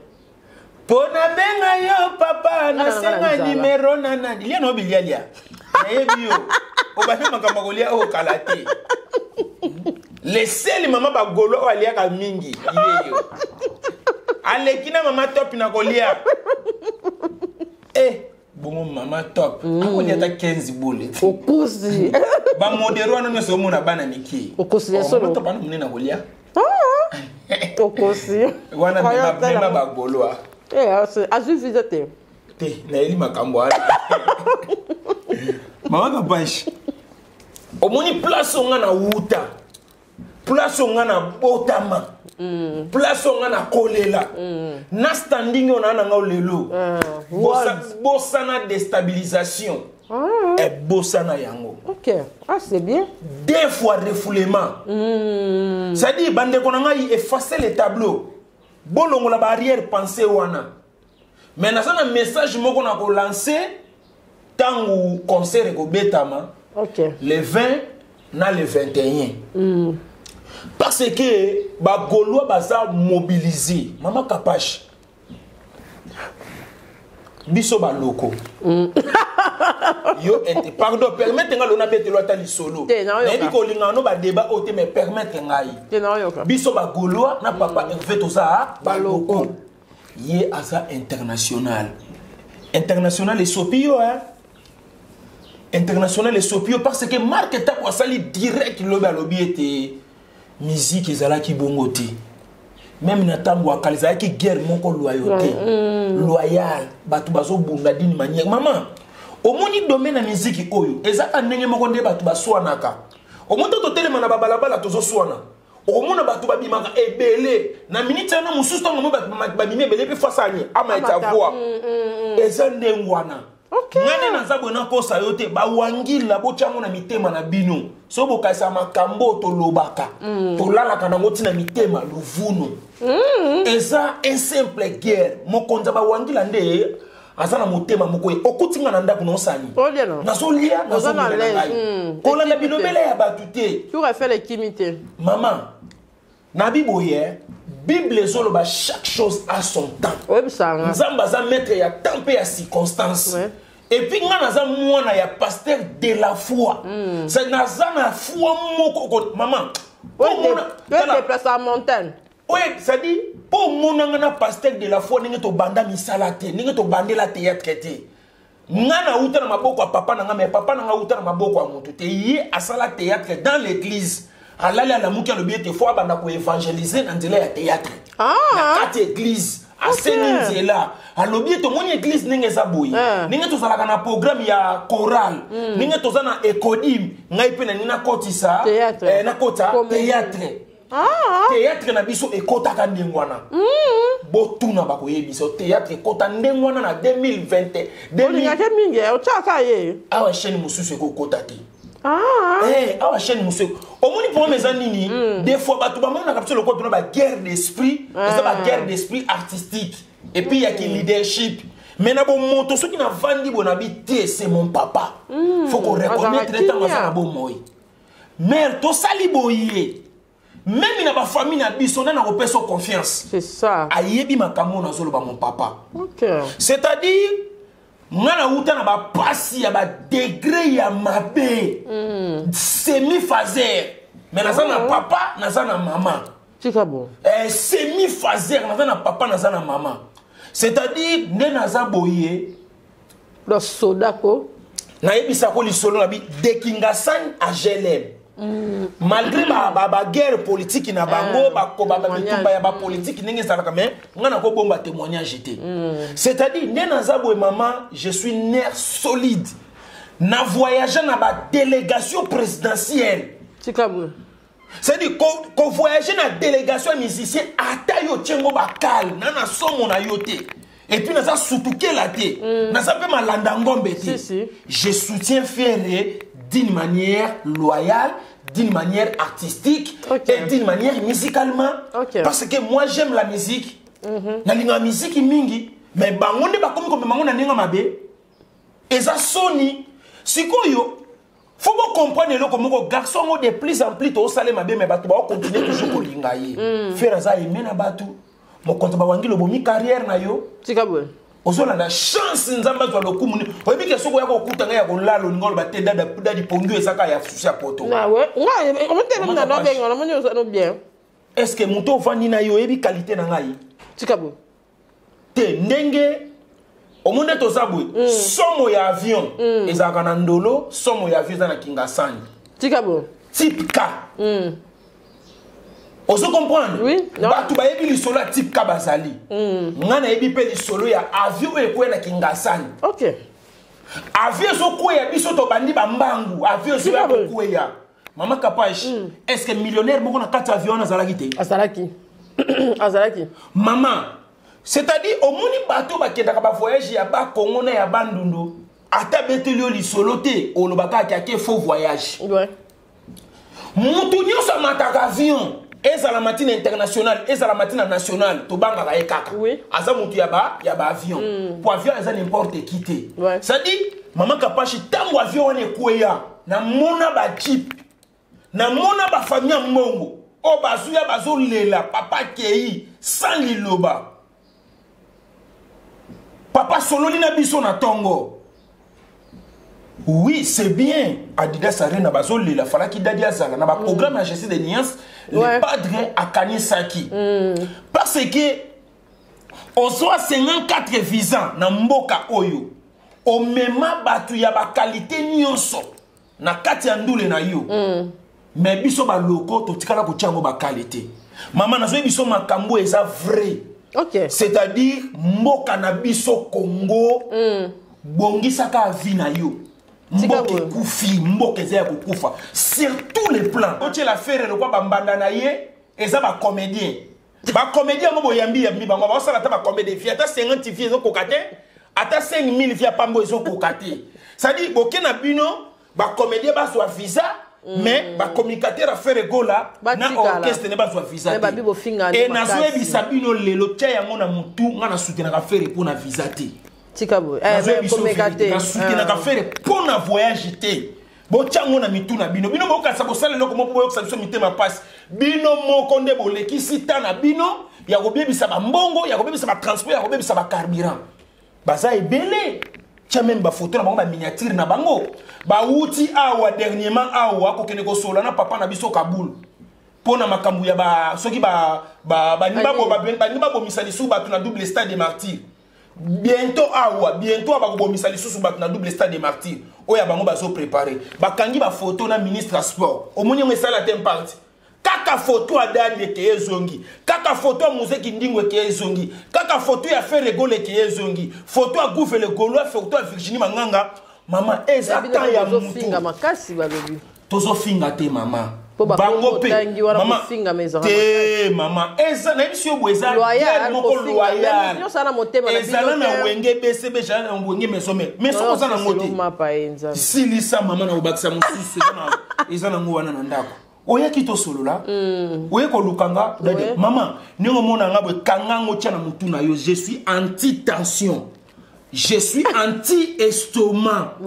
Mpo nabenga yo papa nasenga nimero na nani lia na yo bilialia nayebi yo obandi makambo ya kolia oyo kala te. Leseli mama bagolo oyo aliaka mingi yeyo aleki na mama top na kolia. Eh bongo mama top akolia ata 15 bole. Okosi. Bamodero wana nyonso omona bana mike. Okosi ya solo. Mama top ana monene na kolia. Okosi. Wana mema bagoloa. Azwi visa te. Te nayeli makambo wana. Mama Kapash, omoni place oyo nga na wuta, place oyo nga na botama, place oyo nga na kolela, na standing oyo naa na nga lelo, bosana déstabilisation. Ebosana yango. Ok, ah c'est bien. Deux fois refoulement. C'est-à-dire bandeko na ngai effacer le tableau. Bolongola ba arrière pensée wana. Mais naza na message moko na ko lancer tangu concert ekobetama. Ok. Le 20 na le 21. Parce que ba Gaulois baza mobilisés. Mama Kapash. Biso ba loko. Yo ente pardon permettre nga lona betelo ata lisolo. Nayebi kolinga no ba débat oyo te mais permettre ngai. Te na yoka. Biso ba Gaulois na papa Hervé toza ba loko. Ye aza international. International esopi yo hein. International esopi yo parce que Marc Tabu asali direct lobi alobi ete musique ezalaki bongo te. Même na tango ya kala ezalaki guerre moko loyauté. Loyal, bato bazobunda d'une manière. Maman, omoni domaine ya musique oyo ezaka ndenge moko nde bato baswanaka. Omoni to totelema na babalabala tozoswana. Okomona bato babimaka ebele na minute wana mosusu ntango omoni bato babimi ebele mpe face ani ama ete avoir. Eza ndenge wana. Nga nde naza boye nakosa yo te, bawangila botya yango na mitema na bino. So bokasa makambo oyo tolobaka, tolalaka nango ntina mitema luvunu. Eza un simple guerre. Mokonzi ya bawangila nde aza na motema moko ye. Okuti nga na ndako na osani. Olia no? Nazolia, Oza na nazomela na l'aise. ngai. Kolanda Ekimi te. bilobela ya bato te. Tour Eiffel ekimi te. Mama, nabi boye, Bible ezoloba chaque chose a son temps. Oyebisaka nga. Nzambe aza maître ya temps mpe ya circonstance. Et puis nga naza mwana ya pasteur de la foi. C'est naza na foi moko ko maman. Oyo déplace à montagne. Oye, c'est-à-dire po mona nga na pasteur de la foi ndenge to banda misala te, ndenge to bandela théâtre te. Nga na uta na maboko ya papa na nga, mais papa na nga uta na maboko ya moto te. Ye asala théâtre dans l'église. Alali alamuki alobi ete fo abanda ko évangéliser na nzela ya théâtre. Na kati église. Aseni nzela. Alobi ete omoni église ndenge eza boye. Ndenge tozalaka na programme ya chorale. Ndenge toza na écodim. Ngai pe nalingi nakotisa, Théâtre. nakota Comédie. théâtre. Théâtre na biso ekotaka ndenge wana. Botuna bakoyebisa théâtre ekota ndenge wana na 2020. Olingaka mingi, otiaka ye. Awa chaîne mosusu ekokota te. Awa chaîne mosusu. Omoni problème eza nini? Des fois bato bamonaka biso lokola tona ba guerre d'esprit, eza ba guerre d'esprit artistique. Et puis il y a qui leadership. Mais na bomoto soki na vandi bo na bi te, c'est mon papa. Faut qu'on reconnaître Azalaka ntango aza na kimia. bomoi. Mère tosali boye. Même na ba famille na biso na kopesa confiance. C'est ça. Ayebi makambo na zoloba mon papa. OK. C'est-à-dire nga na uta na ba pasi ya ba degré ya mabe. Semi-phaser. Mais naza na papa, naza na mama. Tika bon. Eh, semi phaser, naza na papa, naza na mama. C'est-à-dire nde naza boye. Donc soda ko. Nayebisa ko lisolo na bi de Kingasani à GLM. Malgré ba ba, ba guerre politique na bango, ba ko ba bitumba ya ba politique ndenge ezalaka, mais nga na ko bomba témoignage te. C'est-à-dire nde naza boye maman, je suis nerf solide. Na voyager na ba délégation présidentielle. Tika boye. C'est-à-dire ko voyager na délégation musicien ata yo tiengo ba kal na na somo na yo te. Et puis naza sutukela te. Naza pe malanda ngombe te. Si, si. Je soutiens Ferré d'une manière loyale, d'une manière artistique, et d'une manière musicalement. Parce que moi j'aime la musique. Nalinga musique mingi, mais bango nde bakomi komema ngo na ndenge mabe. Eza soni. Sikoyo faut pas comprendre eloko moko, garçon ngo de plus en plus tosale mabe, mais bato ba continuer toujours kolinga ye. Ferre aza aimé na bato. Mokonzi ba wangi lobomi carrière na yo. Tika boye. Ozolanda chance nzambe azwa lokumu ni. Oyebi ke soki oya kokuta ngai ya kolala, olingi oloba te, dada, dadi pongi ezaka ya susi ya poto. Na we, ngai, omoni te na na benga, namoni oza no bien. Est-ce que moto ovandi na yo oyebi qualité na ngai? Tika boye. Te ndenge omoni toza boye. Somo ya avion ezalaka na ndolo, somo ya avion eza na Kingasani. Tika boye. Type K. Ozo comprendre? Oui, non. Bato bayebi lisolo ya type K bazali. Nga nayebi pe lisolo ya avion oyo ekweya na Kingasani. Avion ezokweya biso tobandi ba mbangu, avion ezoya Tika boye. kokweya. Mama Kapash, est-ce que millionnaire moko na kati avion wana azalaki te? Azalaki. Azalaki. Mama, c'est-à-dire omoni bato bakendaka ba voyage ya ba Congo na ya Bandundu, ata beteli yo lisolo te, olobaka ake ake faux voyage. Mutu nyonso amataka avion, ezala matina international, ezala matina national, tobangaka ye kaka. Aza mutu ya ba, ya ba avion. Po avion eza n'importe qui te. C'est-à-dire, Mama Kapashi, tango avion wana ekweya, na mona ba jeep, na mona ba famille ya mbongo, oyo bazuya bazolela, papa kei, sans liloba. Papa sololi na biso na tongo. Oui, c'est bien. Adidas Arena bazolela, falaki dadi azala na ba programme ya Jésus de Nuance, le padre akanisaki. Parce que on soit 54 visas na mboka oyo. Omema batu ya ba qualité nyonso na kati ya ndule na yo. Mais biso ba loko totikala kotia ngo ba qualité. Mama nazoyi biso makambo eza vrai. C'est-à-dire mboka na biso Congo bongisaka vie na yo. Tika Mboka boye. ekufi, mboka eza ya kokufa sur tous les plans. Otie la ferre lokwa ba mbanda na ye eza ba comédien. Ba comédien ngo boyambi yambi bango ba osala ta ba comédien fi ata 50 fi ezo koka te, ata 5000 fi pambo ezo koka te. C'est-à-dire boke na bino ba comédien ba zwa visa, mais ba communicateur a faire gola Ba na tikala. orchestre ne ba zwa visa Mais te. ba bibo finga Et nde na makasi. zoyebisa bino lelo tia yango na mutu nga na soutenaka faire pour na visa te. Tika boye. Eh, Na zoyebisa mais komeka vérité, te. na soutenaka faire pour na voyage te. Botia ngo na mitu na bino. Bino bokasa bosala eloko moko boyokisa biso mitema pasi. Bino moko nde bolekisi ta na bino ya kobebisa ba mbongo, ya kobebisa ba transport, ya kobebisa ba carburant. Baza ebele. Tia même ba photo na bango, ba miniature na bango. Ba wuti awa dernièrement awa kokende kosola na papa na biso Kaboul. Pona makambo ya ba soki ba, ba, ba, ba, ba, ba, ba, ba, bomisa lisusu bato na double stade des martyrs. Bientôt awa, bientôt awa bomisa lisusu bato na double stade des martyrs. Oya bango bazo préparer. Bakangi ba photo na ministre ya sport. Omoni ngo esala te parti. Kaka photo ya Dani eke ezongi. Kaka photo ya Muzeki Ndingo eke ezongi. Kaka photo ya Ferre Gola eke ezongi. Photo ya Gouve le Gaulois, photo ya Virginie Manganga. Mama, eza Babino temps ya tozofinga mutu. makasi balobi. Tozofinga te mama. Po ba Bango Kongo pe. tangi wana Mama, kofinga mais ezalaka te, mama. Eza, nayebi si yo boye, eza Loyal, bien moko kofinga. loyal. Mais nyonso ana motema na bino Ezala na te. wenge BCB, ezala na wenge maison mère. Mais soki oza na ngo te. Selo mapa ye nzambe. Silisa mama na kobakisa mosusu, eza na ngo wana na ndako. Oyaki tosolola, oye koluka nga, dade, mama, ndenge omona nga boye, kanga ngo tia na mutu na yo. Je suis anti-tension. Je suis anti-estomac.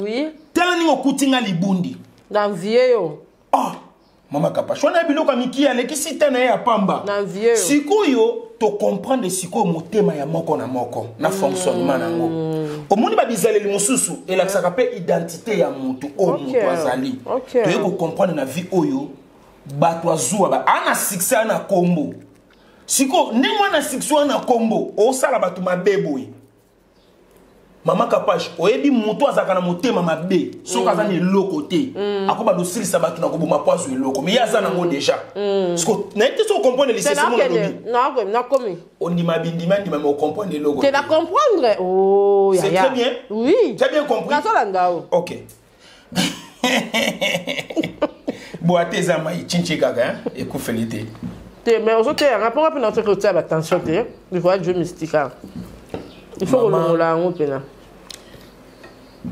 Tala ndenge okuti nga libundi. Na vie yo. Oh, mama Kapash, wana biloko ya miki alekisi te na ye ya pamba. Na vie yo. Sikoyo, to comprendre sikoyo motema ya moko na moko na fonctionnement nango. Omoni ba bizaleli mosusu elakisaka pe identité ya motu oyo motu azali. Toye ko comprendre na vie oyo Bato azuwa ba ana succès ana kombo. Siko ndenge wana succès wana kombo osala bato mabe boye. Mama Kapash, oyebi moto azalaka na motema mabe soki aza na eloko te, akoba kosilisa bato na koboma po azwa eloko, mais ye aza nango déjà. Siko nayebi te soki ocomprendre lisese mo nalobi. Nakomi, nakomi. Ondima bindima ndima, mais ocomprendre eloko te. Na comprendre. Oh, c'est yaya. Très bien. Oui. Tu as bien compris. Nazolanda o. Ok, bo ate eza mai cinci kaka ekufeli te. Te, mais ozoteyanga mponga mpe naotoki kotia batension te. Il faut dieu mystique, ah. Il faut kolongola yango mpena,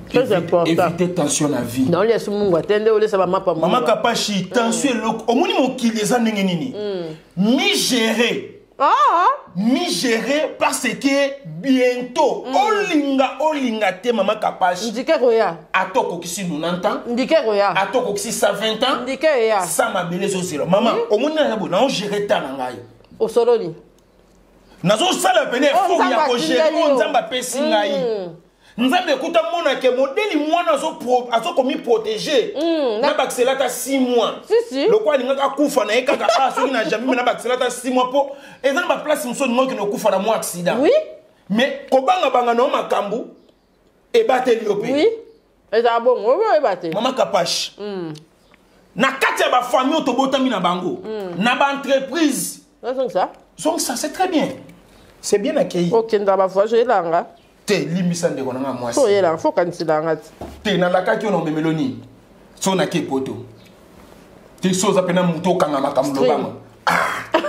très important. Éviter tension na vie. Naolia su mungu ate nde olesa bamapa. Mama Kapashi, tension eloko omoni mokili eza ndenge nini, mi gérer, Ah. mi gérer, parce que bientôt, olinga olinga te, mama Kapashi, ndike koya. Ata okokisi 90 ans, Ndike koya. ata okokisi 120 ans, Ndike eya. sa mabele ezozela. Mama, omoni na boye, naogérer ta na ngai. Osololi. Nazosala pene Oyo effort Nzambe ya kogérer atindeli oyo yo. Nzambe apesi ngai. Nzambe ekuta monake modeli mwana azokomi protéger, nabakisela ata 6 mois. Si, si. Lokola alingaka akufa na ye kaka, a soki na jambi me nabakisela ata 6 mois, mpo eza na baplace mosusu olinga okende okufa na mwa accident. Mais kobangabanga na yo makambo ebateli yo mpe. Oui, ezala bongo, oyo oyeba te. Mama Kapash, na kati ya bafamille oyo tobotami na bango, na baentreprise. Nazongisa. Donc ça, c'est très bien, c'est bien accueilli. Okenda bavoyage, oyelanga. Te, limbisa ndeko na nga mwasi. Fo oyelanga, fo okaniselanga ti. Te, nalakaki oyo na omemelo nini so nake poto te, so oza mpena moto okanga makambo. String. Lobama. Ah!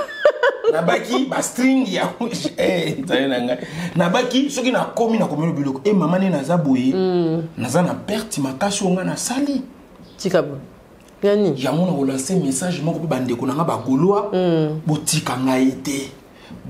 Nabaki bastring ya Eh, nzambe na ngai, nabaki soki nakomi nakomeli biloko e mama nde naza boye, naza na perte makasi oyo ngai nasali. Tika bo ya nini? Yango na kolancer message moko mpe bandeko na nga bagaulois, botika ngai te,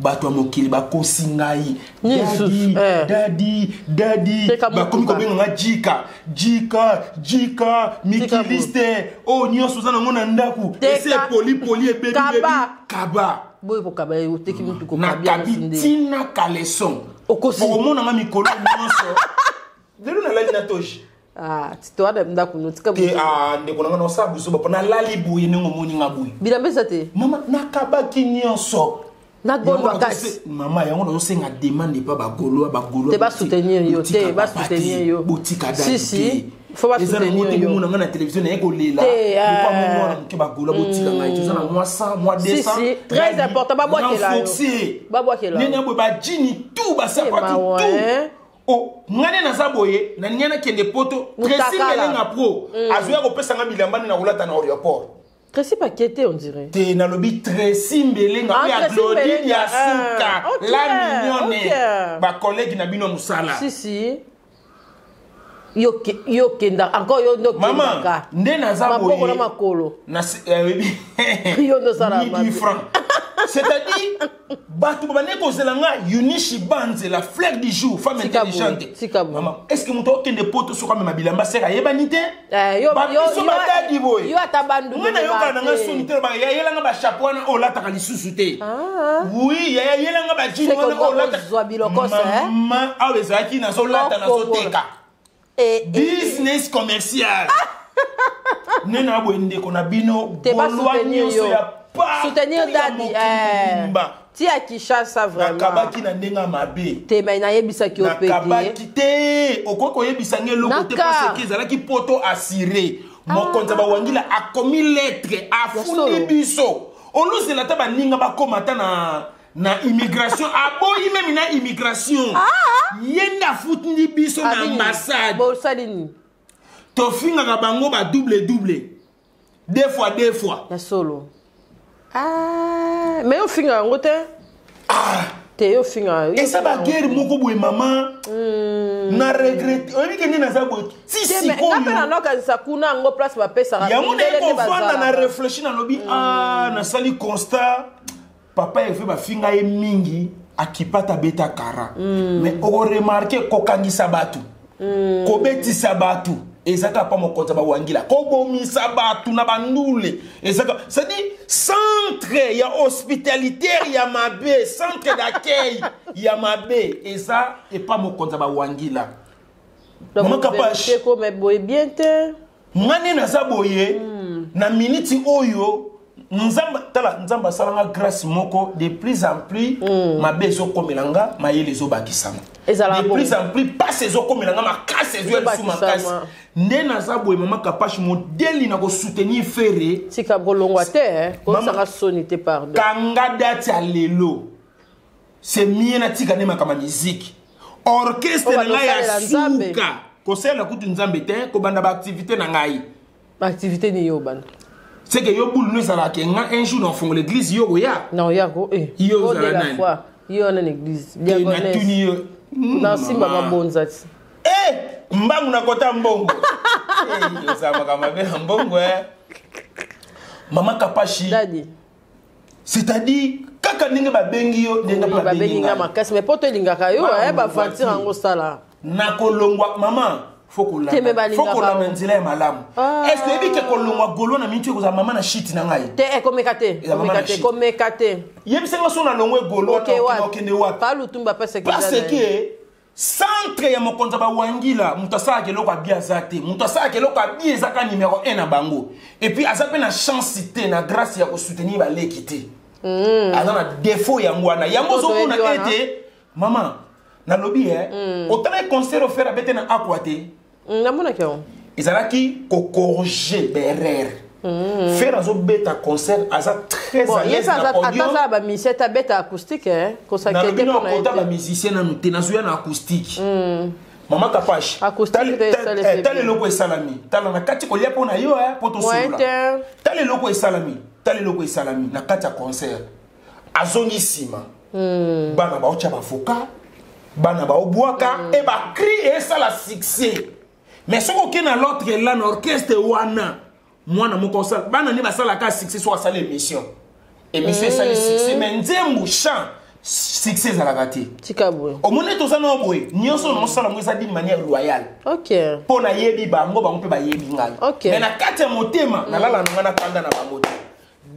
bato ya mokili bakosi ngai. Nini Dadi, lisusu? Eh. dadi, dadi. Teka Bakomi motuka. kobenga nga jika jika jika mikiliste oyo nyonso oza nango na ndako. Teka. Ese epolipoli, ebebi. Kaba. Bebi, kaba. Boye kokaba, oteki motuka, okabi yango. Nakabi Nde ntina caleçon. Okosi. Okomonanga mikolo nyonso lelo nalali na toge. Ah, ti towana ndako no tika. Te, ah, ndeko na nga, naosala buzoba mpo nalali boye ndenge omoni nga boye. Bilamba eza te. Mama, nakabaki nyonso. Nagondwa Yango kasi. Mama, yango nazosenga demande epa bagaulois, bagaulois. Te, basoutenir yo te, Botika papa basoutenir te, yo. botika Si, dadi si, te. faut Eza basoutenir nango te. yo. Bomona nga na télévision naye kolela. Te, Lokwa ah. mwana moke, bagaulois, botika ngai te. Oza na mwa 100, mwa Si, 200. si, très important, babwakela yo. Renforcé. Babwakela yo. Nene boye, bajini tout, basapatu mawa, tout. hein. O ngai nde naza boye, naninga nakende poto. Mutakala. Tresi Melenga pro azoya kopesa nga bilamba nde na kolata na aéroport. Tracy Paquete, on dirait. Te, nalobi Tracy Mbelenga. Ah, Oyo ya Tracy Glodine Mbelenga, ya suka. ah, ok, La mignonne. ok. Bacollègue na bino ya mosala. Si, si. Yo yo kenda encore, yo ndo Mama, kendaka. nde naza Maboko boye na makolo. oyebi. Yo ndo osala Ni mabe. du franc, c'est-à-dire bato babandeki kozela nga Unishi Banze, la fleur du jour, femme Tika boye, intelligente. tika boye. Mama, est ce que moto akende poto soki amema bilamba sere ayebani te? Eh, Babiso badadi boye. yo ata bandu Nga nayokaka na nga soni te, yayelanga bachapeau wana oyo olataka lisusu te. Oui, yaya, yelanga bajini C'est wana que oyo olata. ozwa biloko, eh? Mama, awa ezalaki nazolata, nazoteka. Business commercial nde na boye, ndeko na bino Te Gaulois basoutenir nyonso yo. ya Soutenir partout ya dadi. mokili Eh. mobimba. Ti ya Kinshasa vraiment. Nakabaki na ndenge ya mabe. Te, mais nayebisaki yo pe te. Nakabaki te, okoki koyebisa ngai eloko te. Naka. Parce que ezalaki poto assuré, mokonzi ya bawangila akomi lettre, afundi solo. biso. Olozela ata baninga bakóma ata na immigration, aboyi meme na immigration, ye nde afundi biso na Abi nini? ambassade. Bosali nini? Tofingaka bango ba double double, deux fois deux fois. Ya solo. Ah, mais yo finga yango te. Te, yo finga. Yo Eza finga yango. baguerre moko boye, mama, na regrete. Oyebi ke nde naza boye ti Te, mais nga mpe sikoyo. na nokanisa kuna yango place bapesaka. Yango naye mindele nde kovanda na bazalaka. réfléchi, nalobi ah, nasali constat, papa Efe bafinga ye mingi, akipata beta kara. Mais okoremarquer, kokangisa bato, kobetisa bato eza kaka pa mokonzi ya bawangila, kobomisa bato na bandule ezaka, c'est-à-dire centre ya hospitalitaire ya mabe, centre d'accueil ya mabe eza epa mokonzi ya bawangila. Donc, Mama Kapash. vérité ko, mais boye bien te. Nga nde naza boye na miniti oyo. Nzambe, tala, Nzambe asalanga grâce moko de plus en plus. Mabe ezokomela nga, mayele ezobakisama. Ezala de bongo. plus en plus pasi ezokomela nga makasi, ezoya lisusu makasi. Ezobakisama. Nde naza boye, mama Kapache, modeli na kosoutenir Ferre. Tika kolongwa te, eh. Kosaka Mama- soni te, pardon. Kanga date ya lelo, c'est mieux natika nde makambo ya miziki, orchestre Oyo na ngai ya balosalela Nzambe. suka, kosalela kutu Nzambe te, kobanda baactivité na ngai. Baactivité nini yo obanda? C'est que yo bulu no ezalaka nga un jour na ofongola église, yo koya. Na oyako, eh. Yo Au de ozala la nani? foi yo wana na église Te, natuni diagonesse yo. Na simba Mama. mabonza ti. Eh, mbangu nakota mbongo. Eh, ozala makambo mabe na mbongo, eh. Mama Kapashi, Dadi. c'est-à-dire kaka ndenge babengi yo, ndenge mpe babengi babengi nga ngai. makasi, mais po to elingaka yo, Ba- eh, baventure yango osala. Nakolongwa, mama, fo Te, me kolanda, balingaka fo kolanda yo. nzela ya malamu. Ah. Est ce oyebi ke kolongwa golo na minti ekozala mama na shite na ngai? Te, eh, komeka te. Eza mama Komeka na te. shit. Komeka te. Yebisanga so nalongwe golo, Oke wapi? okende wapi? Pa Lutumba pese. Parce que centre ya mokonzi ya bawangila, moto asalaka eloko abi aza te. Moto asalaka eloko abi ezaka numéro 1 na bango, et puis aza mpe na chance te, na grâce ya kosoutenir baleki te. Aza na défaut yango wana, yango Oyo ozomona toyebi wana. ete mama nalobi e otalaki concert ofere abete na akwa te. Namonaki yango. Ezalaki kocorriger baerreur. Ferre azobeta concert, aza très Bon, à ye l'aise mpe na ata podium. aza bamusicien te, abeta acoustique, eh, kosakete Nalobi na mpo na ye okota te. bamusicien nanu te, nazoya na acoustique, mama Kapache. Acoustique te esala effet Tala bien. eloko esalami, tala na kati kolia mpo na yo, eh, mpo Moyen tosolola. te. Tala eloko esalami, tala eloko esalami na kati ya concert. Azongi nsima, bana baotya bavoka, bana baobwaka e bacri, esala succès. Mais soki okei na l'autre la na orchestre wana, mwana moko osala, bana nde basalaka succès. Soki asala émission, émission esali succès, mais nzembo, chant, succès ezalaka te. Tika boye. Omoni, toza na boye nyonso naosala yango eza d'une manière loyale, mpo nayebi bango, bango mpe bayebi ngai. Mais na kati ya motema nalala na ngai, nakanda na bango te.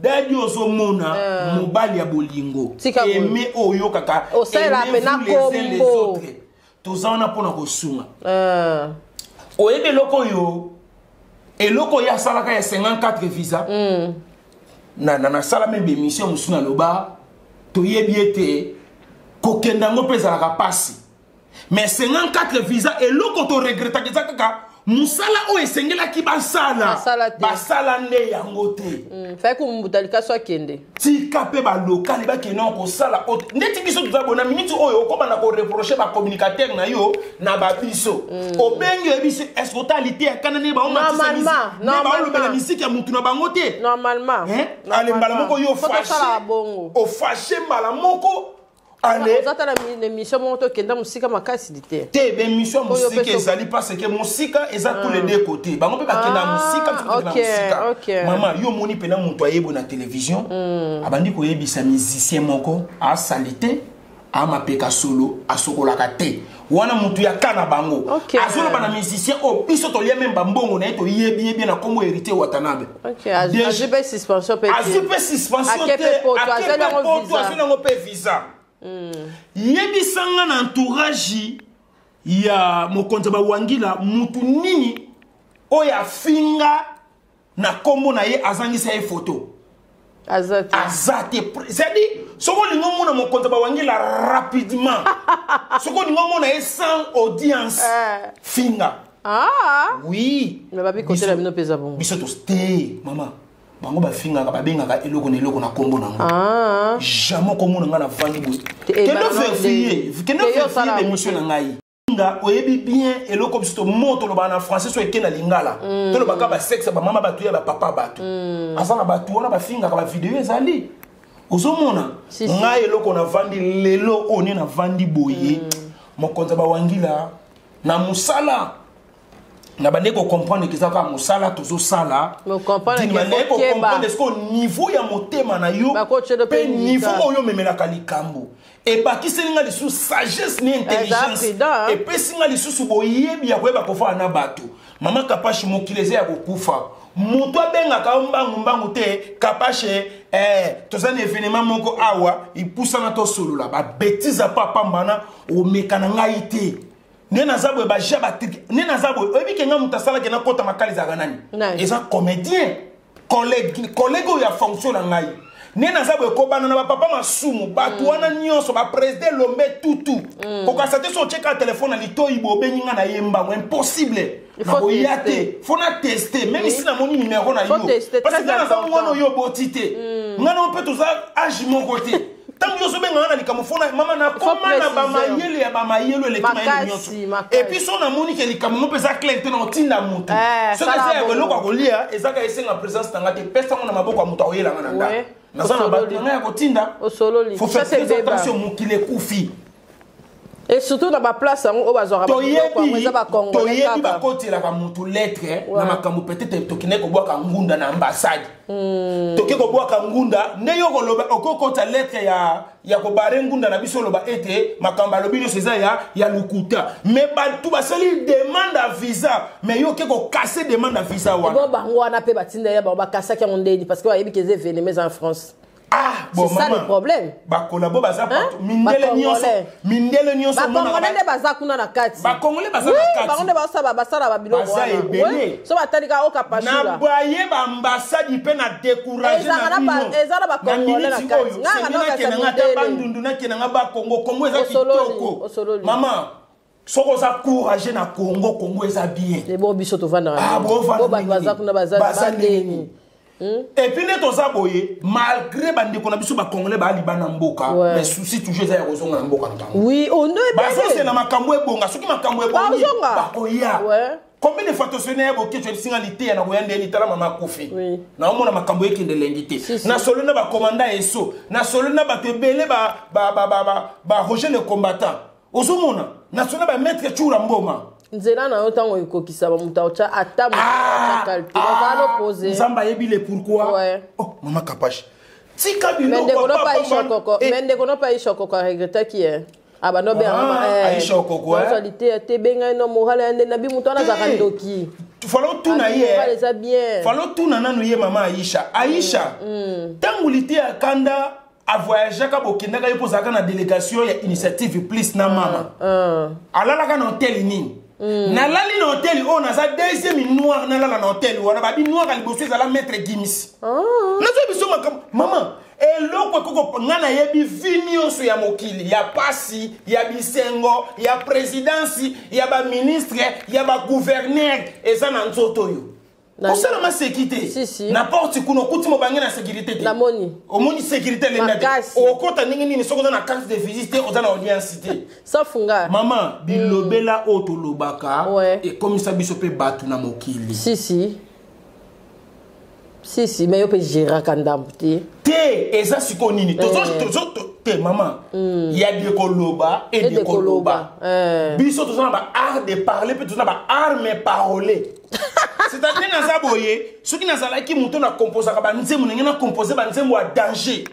Dadi, ozomona mobali ya bolingo Tika boye. aime oyo oyokaka. Osalela Aimez-vous pe na les uns les kombo. autres. Toza wana mpona kosunga. Oyebi eloko oyo, eloko oyo asalaka ya 54 visa na nasala meme bémission mosusu, naloba toyebi ete kokenda yango mpe ezalaka mpasi, mais 54 visa, eloko toregretaka eza kaka mosala oyo esengelaki basala. Basala te. Basala nde yango te. Fai kombuta likaso akende. Tika mpe balokale bakende kosala ndeti biso toza boye. Na miniti oyo okobanda koreproche bacommunicateur na yo na babiso obengi, oyebi se est ce que otali te akana nde baomatisa Normalement, nde baolobela normalement. misiki ya mutu na bango te. Normalement. Hein? Ale, mbala moko yo Faut tosala ofashe bongo. ofashe mbala moko, ale. Oza ta na émission moko, tokenda mosika makasi di te. Te, bémission Oyo mosika pe ezali parce que mosika eza tous les deux côtés. Bango mpe bakenda Ah, mosika, biso tokenda mosika. Mama, yo omoni mpena moto ayebo na télévision, abandi koyebisa musicien moko asali te, amapeka solo, asokolaka te. Wana motu ya ka na bango azoloba na musicien oyo biso tolia meme bambongo na ye, toyebi ye bien na nkombo Héritier Watanabe. Ok, azwi mpe suspension mpe te. Azwi mpe suspension Ake te. mpe poto, ake azweli mpe yango poto, visa. azweli yango mpe visa. Yebisanga, na entourage ya mokonzi ya bawangila, mutu nini oyo afinga na nkombo na ye, azangisa ye foto? Aza te. Aza te. C'est-à-dire soki olingi omona mokonzi ya bawangila rapidement, soki olingi omona ye sans audience, Eh. finga. Ah. Oui. Mais babi kote na bino mpe eza bongo. Biso tos te, mama, bango bafingaka, babengaka eloko na eloko na nkombo nango. Ah. Jamais komona ngai navandi boye. Te- eh, Kende bana verifie, kende te yo osala verifie yango bémission te. na ngai. Nga oyebi bien eloko biso mo tolobaka na français, so eke na lingala, tolobaka basexe, bamama bato ya bapapa, bato aza na bato wana bafingaka, bavideo ezali, ozomona. Si, si. Ngai eloko navandi lelo oyo nde navandi boye, mokonzi ya bawangila na mosala na bande kocomprendre ke eza kaka mosala tozosala. Mais ocomprendre D'une ke manière faut keba. kocomprendre est-ce que niveau ya motema na yo Bakotia mpe mpe niveau ndika. oyo omemelaka likambo ebakiseli nga lisusu sagesse ni intelligence, prudent, hein. epesi nga lisusu boyebi ya koyeba kofala na bato. Mama Kapashe, mokili eza ya kokufa. Moto abengaka yo mbangu mbangu te. Kapashe, eh, toza na événement moko awa, epusana tosolola babétise apa pambana, omeka na ngai te. Nde naza boye, baja batrike nde naza boye. Oyebi ke ngai moto asalaki nakɔta makala ezalaka nani? Nani? Eza comédien. Collègue, collègue oyo ya fonction na ngai nde naza boye kobanda na bapapa masumu bato wana nyonso baprésident lombe tutu. Kokasa te so otyeka telefone na litoi bo obengi nga na ye mbango, impossible. Nakoya te, faut na teste même si namoni numéro na yo, parce que nga naza mwana oyo oboti te, nga na mpe toza age moko te. Ntango nyonso obenganga na likambo, faut na mama nakoma na bamayele ya bamayele eleki mayele nyonso. Et puis so namoni ke likambo ngo mpe eza clair te, na otinda motu. Soki eza ya eloko ya kolia, ezaka esenga présence na nga te, pesango na maboko ya moto akoyelanga na ndako. Naza na bato na ngai ya kotinda. Faut faire très attention, mokili ekufi. Et surtout na baplace yango oyo bazwaka biloko yango, eza bacongolais. Toyebi bakotelaka motu lettre na makambo. Peut-être tokende kobwaka ngunda na ambassade, toke kobwaka ngunda nde yo koloba okokota lettre ya kobare ngunda na biso, oloba ete makambo alobi nyonso eza ya lokuta. Mais bato basali demande ya visa, mais yo oke kokase demande ya visa wana. Bango wana mpe batinda ya bango, bakasaki yango ndeni? Parce que bayebi ke eza événement, eza en France. Ah bon. C'est ça le problème. Bakolabo baza partout, mindele nyonso, mindele nyonso. Bakongolais nde baza kuna na kati. Bakongolais baza na kati. Bango nde basala, basala babiloko. Baza ebele. So batali kaka okapashula. Na baye baambassade mpe na décourage na bino. Eza na bakongolais na kati. Nakendanga ata Bandundu, nakendanga Bakongo, Kongo eza kitoko. Mama, soki oza courage na Congo, Congo eza bien. Ebo biso tovandaka, bato baza kuna baza ndeni. Et puis nde toza boye, malgré bandeko na biso bacongolais baaliba na mboka, mais souci toujours eza ya kozonga na mboka na bango. Oui, bazosela makambo ebonga. Soki makambo ebongi, bakoya. Combien de fois tosoni ya bokeco ebisinga liteya na koya ndeni? Tala, mama akufi, naomona makambo ekende elengi te. Nasolo na bakomanda eso, nasolo na bato ebele, ba Roger le combattant, ozomona, nasolo na bamaître Tsura Mboma. Nzela na yo, ntango ekokisa, bamoto aotya ata moto. Nzambe ayebi le pourquoi. Oh, mama Kapache, tika. Biloko, mais ndeko no mpe Aisha Okoko aregretaki ye abando. Aisha Okoko. Te te, bengai no moral ya nde nabi moto wana azalaka ndoki. Falo tuna ye. Eza bien. Falo tuna nanu ye, mama Aisha. Aisha, ntango lite ya kanda avoyageaka, bokendaka ye mpo ozalaka na délégation ya Initiative Plus na mama, alalaka na hotel nini? Nalali na hotel oyo naza deuxième noir nalala na hotel wana. Babi noir ya liboso ezala Maître Gims. Nazwa biso makambo, mama, eloko ekoko nga nayebi vie nyonso ya mokili, ya pasi, ya bisengo, ya présidence, ya baministre, ya bagouverneur, eza na nzoto oyo. Kosala maseki te. Na porte kuna okuti mobange na sécurité te. Omoni sécurité elenda te, okota ndenge nini soki oza na carte de visite te, oza na audience te? Safunga. Mama, bilobela oyo tolobaka ekomisa biso mpe bato na mokili. Si si si si, mais yo mpe géraka ndambo te. Te, eza sikoyo nini te, mama, ya de koloba e de koloba. Biso toza na baart de parler, mpe toza na baarme parole. C'est-à-dire naza boye, soki nazalaki moto na composaka banzembo, ndenge na compose banzembo ya danger.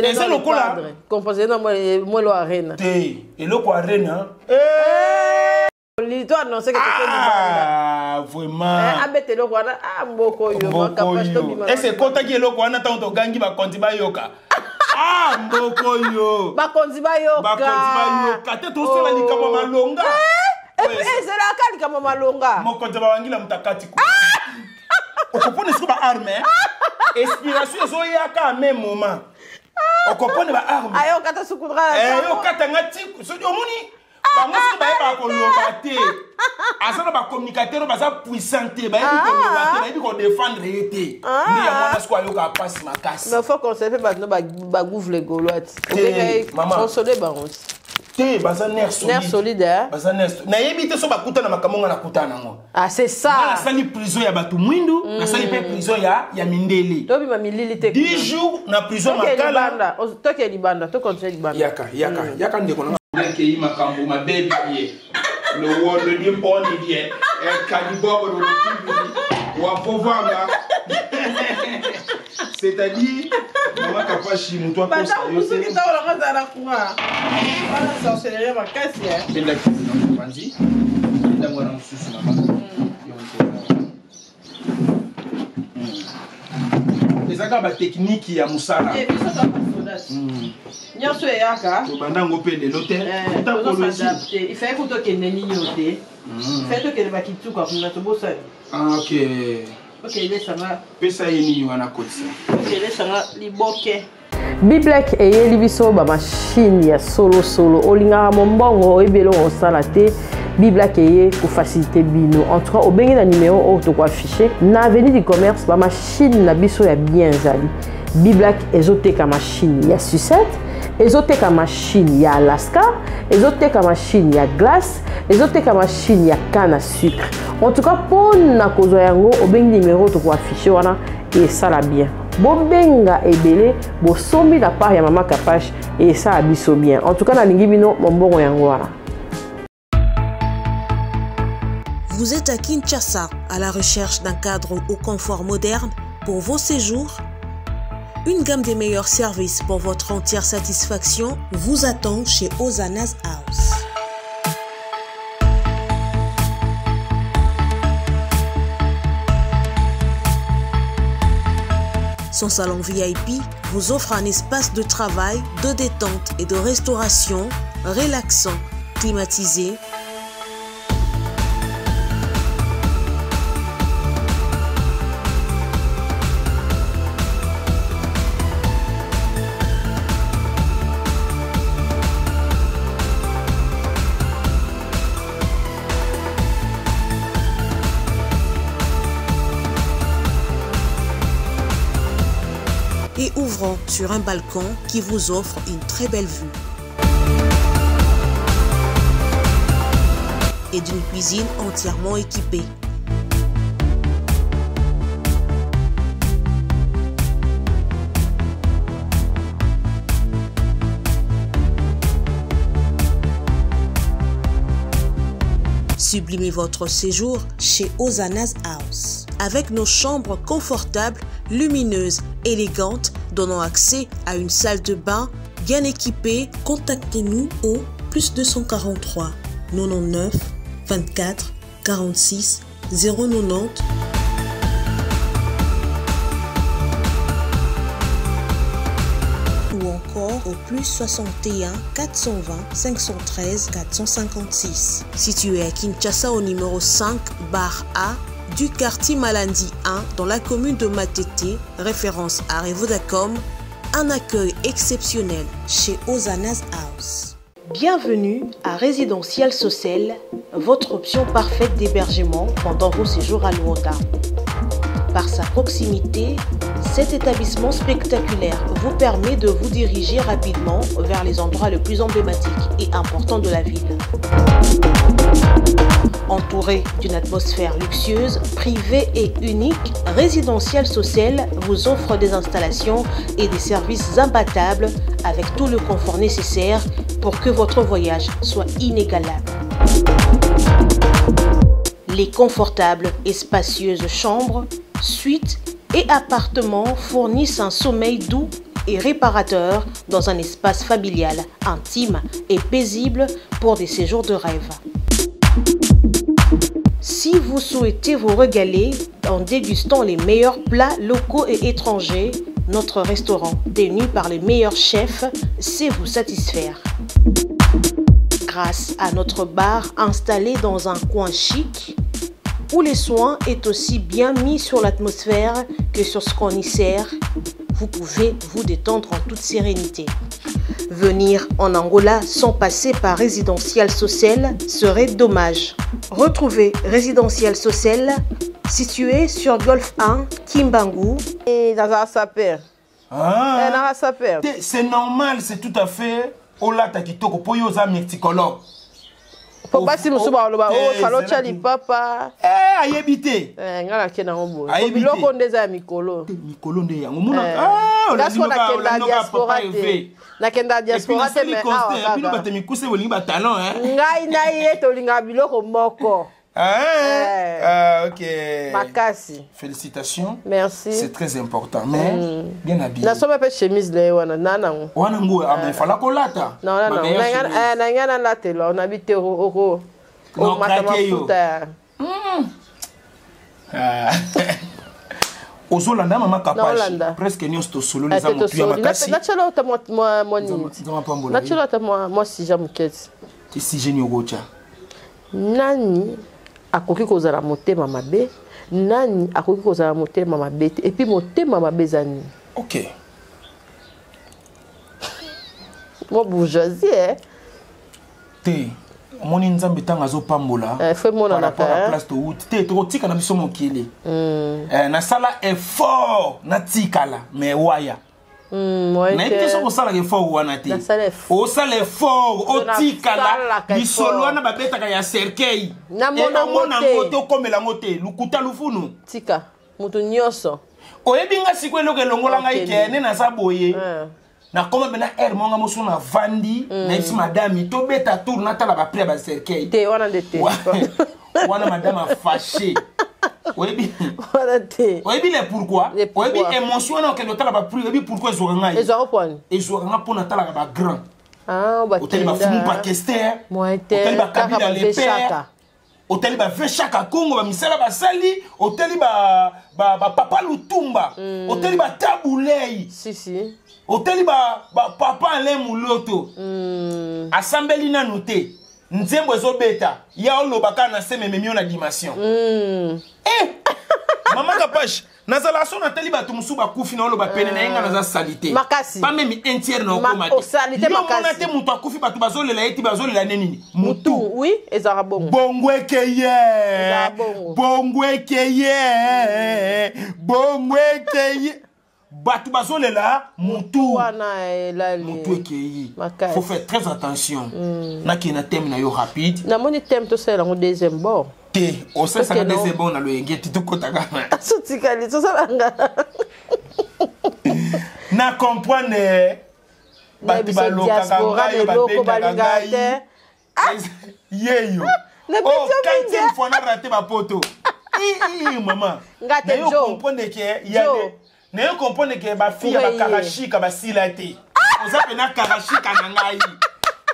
Eza lokola compose na Mwelo Arena. Te, eloko Arena. To annonce ke. Ah, vraiment. Abeta eloko wana. Ah, mboko oyo. Ese ekotaki eloko wana ntango togangi, bakonzi bayoka. Ah, mboko oyo. Bakonzi bayoka. Bakonzi bayoka te, tosala likambo malonga. Ezelaka likambo malonga. Mokonzi bawangila moto akati okopona siko baarme, inspiration ezoyaka même moment, okopona baarme. Ayokata sukudra. Ayokatanga ti soki omoni bango, soki bayebaka koloba te, aza na bacommunicateur oyo baza puissant te, bayebi koloba te, bayebi kodefendre ye te. Nde yango wana siko ayokaka mpasi makasi. Mais faut conseiller mpe bato no bagouvle gaulois ti, console bango. Te, baza nerf solide. Nerf solide. Baza nerf. Nayebi te so bakuta na makambo nga nakuta nango. Ah, c'est ça. Nasali prison ya bato mwindu, nasali mpe prison ya mindele. Tobima milili te. 10 jours na prison Makala. Toke libanda, tocontinue libanda. Yaka, yaka, yaka, ndeko nanga. Nakei makambo mabe bie lowondo ni mponi die kadibobo wafovanga, c'est-à-dire mama Kapashi, moto akosa yo te. Ntango courant wana, sorcellerie makasi. Bendaki na mopanzi, ntango wana mosusu, mama, eza kaka batechnique ya mosala. Nyonso eyaka. Tobanda yango mpe lelo te. Ifai ku tokende nini o te, ifai tokende bakituka kuna, tobosani. Ok. Pesa ye nini wana kotisa. Okelesanga liboke. Biblek eyeli biso ba machine ya solo solo. Olingaka mombongo oyebi eloko osala te. Biblak eye ko faciliter bino. En tout cas, obengi na numéro oyo toko afficher na avenue du commerce ba machine na biso ya bien ezali. Biblak ezoteka machine ya sucette, ezoteka machine ya Alaska, ezoteka machine ya glace, ezoteka machine ya canne à sucre. En tout cas, mpo na kozwa yango obengi numéro toko afficher wana esala bien. Bobenga ebele bosombi na part ya mama Kapash esala biso bien. En tout cas, nalingi bino mombongo yango wana. Vous êtes à Kinshasa à la recherche d'un cadre au confort moderne pour vos séjours? Une gamme des meilleurs services pour votre entière satisfaction vous attend chez Ozana's House. Son salon VIP vous offre un espace de travail, de détente et de restauration relaxant, climatisé, et ouvrant sur un balcon qui vous offre une très belle vue. Et d'une cuisine entièrement équipée. Sublimez votre séjour chez Ozana's House. Avec nos chambres confortables, lumineuses, élégantes, donnant accès à une salle de bain bien équipée, contactez-nous au plus 243 99 24 46 090 ou encore au plus 61 420 513 456. Situé à Kinshasa au numéro 5 bar A du quartier Malandi 1 dans la commune de Matete, référence à Revodacom, un accueil exceptionnel chez Ozana's House. Bienvenue à Résidentiel Socil, votre option parfaite d'hébergement pendant vos séjours à Luanda. Par sa proximité, cet établissement spectaculaire vous permet de vous diriger rapidement vers les endroits les plus emblématiques et importants de la ville. Entouré d'une atmosphère luxueuse, privée et unique, Résidentiel Socil vous offre des installations et des services imbattables avec tout le confort nécessaire pour que votre voyage soit inégalable. Les confortables et spacieuses chambres, suites et appartements fournissent un sommeil doux et réparateur dans un espace familial, intime et paisible pour des séjours de rêve. Si vous souhaitez vous régaler en dégustant les meilleurs plats locaux et étrangers, notre restaurant, tenu par les meilleurs chefs, sait vous satisfaire. Grâce à notre bar installé dans un coin chic, où les soins est aussi bien mis sur l'atmosphère que sur ce qu'on y sert, vous pouvez vous détendre en toute sérénité. Venir en Angola sans passer par Résidentiel Social serait dommage. Retrouvez Résidentiel Social situé sur Golf 1, Kimbangu. Et dans un sapeur. Ah. Dans un sapeur. C'est normal, c'est tout à fait. Olata kitoko po yo oza multicolore. Po basi mosusu baloba o falo tya lipapa. Eh, ayebi te. Eh, nga nake nango boye. Biloko nde eza ya mikolo. Mikolo nde yango. Mona ah, olandi nakenda diaspora te. Nakenda diaspora te mais awa. Bino bato mikuse bolingi ba talon hein. Ngai na ye tolingaka biloko moko. Ah, ok. Makasi. Félicitations. Merci. C'est très important. Mais bien habillé. Na somba pe chemise le wana nana ngo. Wana ngo ah mais fala kolata. Non non non. Na na nga na latelo na bite oko. Non, craqué yo. Ah. Ozolanda mama Kapash. Presque nyonso tosololi eza motu ya makasi. Nachala ota mwa mwa nini. Nachala ota mwa mwa sija muketi. Ti sije ni ogocha. Nani akoki kozala motema mabe? Nani akoki kozala motema mabe te? Et puis motema mabe eza nini? Ok. Mo bourgeoisie, eh? Te, omoni Nzambe ntango azopambola eh, faut emonana par rapport à place towuti te, tokotika na biso mokili. Nasala effort natikala, mais waya nayebi te soki osalaka effort wana te. Nasala effort. Osala effort otikala Nasalaka lisolo effort. wana babetaka ya cercueil. Namona yango Omona te. yango te, okomela yango te, lukuta lufunu. Tika moto nyonso. Oyebi nga sikoyo eloko elongola ngai Okende. ke nde naza boye. Nakoma mpena aire monga moso navandi, nayebisi madame tobeta tour, natala baprix ya bacercueil. Te, wana nde te. Wana madame afâché, oyebi. Wana te. Oyebi le pourquoi? Le pourquoi? Oyebi émotion wana okende otala baprix, oyebi pourquoi ezwaka ngai? Ezwaka pwani? Ezwaka nga mpo natalaka bagrand. Ah, Otali bafumu pakester, Moyen te, otali bakabila kaka le père, baveshaka. Otali bave Chaka Congo, bamisala basali, otali bapapa Lutumba, otali batabulei, Si si. Otali bapapa Alain Muloto. Asambeli nanu te, nzembo ezobeta ya oloba kaka na se mememi yo na dimension. Eh! Mama Kapache, nazala so natali bato mosusu bakufi na oloba pene na ye, nga naza sali te. Makasi. Pas même un tiers na okoma te. Osali te Yo mona makasi. te, moto akufi, bato bazolela ye ti bazolela ne nini? Mutu. Oui, ezalaka bongo. Bongo ekeye. Ezala bongo. Bongo ekeye, bongo ekeye, bato bazolela mutu. Wana elali. Mutu ekei. Makasi. Faut faire très attention. Nakei na thème na yo rapide. Namoni thème tosalela yango deuxième bord. Te, osalisaka Ok, non. deuxième bord na loyenge ti tokotaka. Sotikali tosalanga. Na comprendre bato biso balokaka diaspora ngai oyo leloko babengaka balingaka ngai te. Yeyo. Na Oh, biso mingi. quantième fois na raté bapoto. Ii, mama, Nga te, nayo Joe. comprendre ke ya Joe. nayo comprendre ke bafille ya Pourquoi ye? bakarashika basila te. Oza mpena karashika na ngai,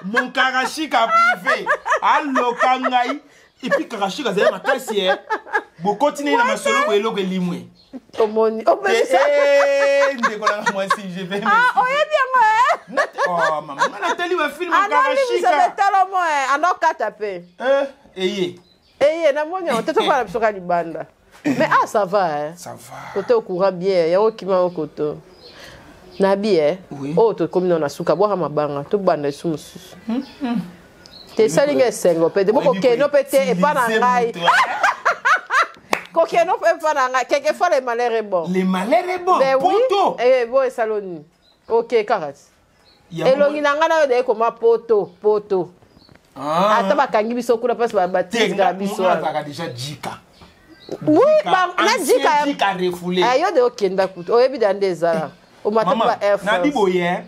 mon karashika privé aloka ngai. Et puis karashika azali makasi e bokoti nei na masolo boye, eloko elimwe. Omoni Eh, opekisa. eh, ndeko nanga mwasi, je vais Ah, oyebi yango e. Oh mama, nga natali bafilme Anolimbisa. karashika. Betalomo e anokata mpe. Eh, eye. Eye, namoni yango te, tofala biso ka libanda, mais ah, ça va, hein. Ça va. Kote okura bien yango okima yango koto nabi e. Oui. Oyo tokomi nano na suka, bwaka mabanga, tobanda esu mosusu te. Esali nga esengo mpe te bo kokende mpe te epa na ngai, kokende mpe epa na ngai. Quelquefois le malheur est bon. Le malheur est bon. Ben oui. Poto. Eh, bo esali nini? Ok, kaka ti elongi na ngai nayo daye koma poto poto. Ata bakangi biso kuna mpasi batikala biso wana. Azalaka déjà jika. Oui, na jika. Jika refoulé. Eh, yo de okenda kutu oyebi da nde ezala omata mama pa Air nabi France. Boye.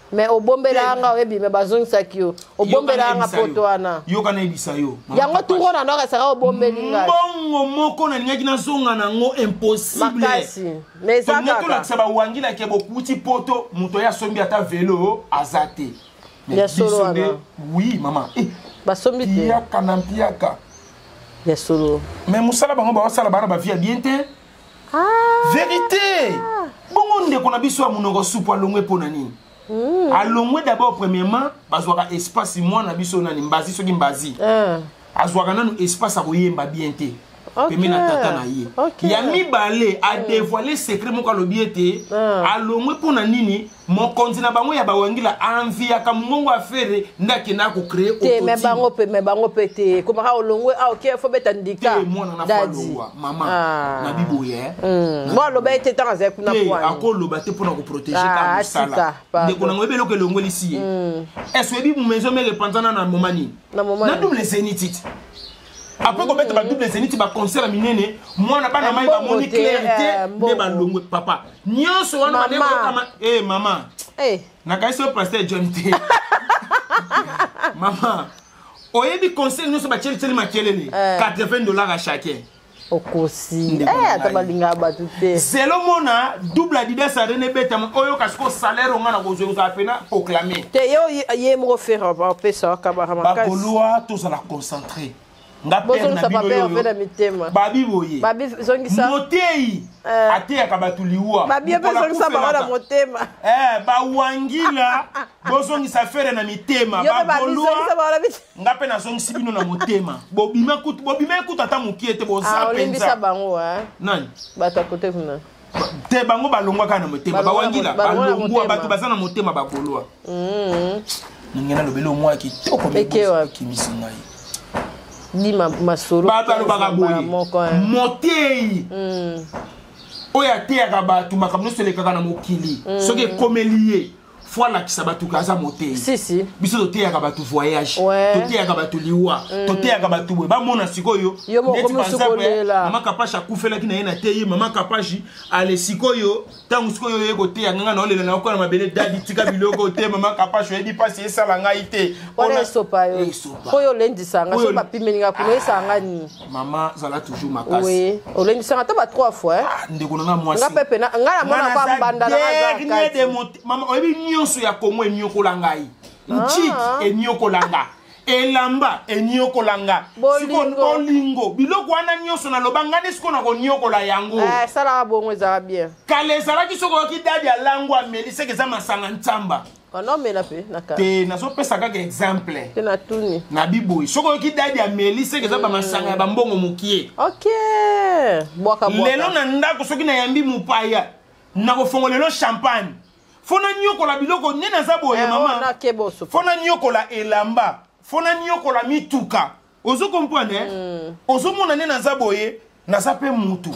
Mais obombela nga, oyebi, me bazongisaki yo, obombela nga poto wana. Yoka, nayebisa yo, Mama Yango Kapache. turo na nord esaka obombeli ngai. Mbongo moko nalingaki nazonga nango, impossible. Makasi, mais eza Tolingi kaka tolakisa bawangilaki bokuti poto, moto oyo asombi ata velo aza te. Mais Ya solo biso nde- wana. Oui mama. Eh, Basombi te. Piaka na mpiaka. Ya solo. Mais mosala bango baosala bana bavie ya bien te. Vérité bongo, ndeko na biso ya monoko supu alongwe mpo na nini? Alongwe d'abord, premièrement bazwaka espace mwana biso nani, Mbazi, soki Mbazi azwaka nanu espace akoyemba bien te pembe na tata na ye. Ya mibale, adévoile secret moko, alobi ete alongwe mpo na nini? Mokonzi na bango ya bawangila anviaka mongongo afere nde akendaka kocréer. Te, me bango mpe, me bango mpe te, komaka olongwe a oke fo beta ndika. Te, mwana na fo Dadi. alongwa mama. Ah. Na biboye. Mo aloba ete ntango azali kuna Te. pwani. Akoloba te mpona koprotéger Ah, ka atika, mosala. pardon. Ndeko nango, oyebi eloko elongwelisi ye ese? Oyebi Maison Mère epanzana na moma nini? Na moma Na nini? Double Zénith ti après kobeta badouble Zénith, baconcert ya minene, mwana bana mai Mbongo bamoni te, clair te. eh, Nde mbongo. balongwe papa nyonso wana. Mama. Bande koyokama e mama. Eh, Nakanisi oyo pasteur John te. Mama, oyebi concert nyonso batielitieli makelele, 80 $ à chacun. Okosi. Ndeko Eh, na ata ngai. balingaka bato te. Zelo mona double Adidas Arena ebetama, oyoka sikoyo salaire onga na kozwa kozala pena proclamé. Te, ye ye moko Ferre apesa kabaka makasi. Bagaulois, tozala concentré. Nga père na Bozongisa bino papa yoyo. Hervé na mitema. Babi boye. Babi zongisa. Moteyi Eh. ateyaka bato liwa. Babi mpe Mokolo zongisa bango na akufelaka. motema. Eh, bawangila bozongisa fere na mitema. Yo mpe babi Bagolois zongisa bango na mitema. nga mpe nazongisi bino na motema. Bobima kutu, bobima kutu ata mokie te boza Ah, olimbisa mpenza. bango hein. Nani? Bato ya kote kuna. Te bango balongwa kaka na motema. Balongwa na Bawangila balongwa na balongwa motema. bato baza na motema bagolois. Ninge nalobeli omwa ya kitoko Eke wapi? ekimisi ngai. Di masolo. Bato balobaka mbala boye. moko hein. Motei oyo ateyaka bato makambo nyonso elekaka na mokili soki ekomeli ye fo alakisa bato ke aza motei. Si si. Biso toteyaka bato voyage, Ouais. toteyaka bato liwa, toteyaka bato boye bamona sikoyo. Yo moko Neti okomi par exemple, kolela. mama Kapashi akufelaki na ye na te ye mama Kapashi ale sikoyo ntango sikoyo ye koteya nganga na olela na okola mabele dadi tika biloko te mama Kapashi oyebi mpasi esala ngai te. Wana Mpona- esopa yo. Esopa. Oyo olendisanga Oyo- so bapimeli nga kuna esanga nini? Mama zala toujours makasi. Oui, olendisanga ata ba trois fois hein. Ah, ndeko na nga mwasi. Nga mpe pena nga namona kwa mbanda na nga aza dernier kati. de mama oyebi nyonso ya Kongo enyokola ngai, ntiki enyokola nga, elamba enyokola nga. Bolingo. Sikoyo, bolingo biloko wana nyonso naloba ngai nde sikoyo na konyokola yango. Eh, salaka bongo ezalaka bien. Kala ezalaki soki oyoki dadi alango ameli seke eza masanga ntsamba. Kana omela mpe na kala. Te, nazopesa kaka exemple. Te na tuni. Na biboyi soki oyoki dadi ameli seke eza bamasanga ya bambongo mokie. Ok. Bwaka bwaka. Lelo na ndako soki nayambi mopaya nakofongola lelo champagne fo nanyokola biloko nde naza boye. Eh, oyo Mama nakeba osopa. fo nanyokola elamba, fo nanyokola mituka, ozo comprendre eh? Ozomona nde naza boye, naza mpe mutu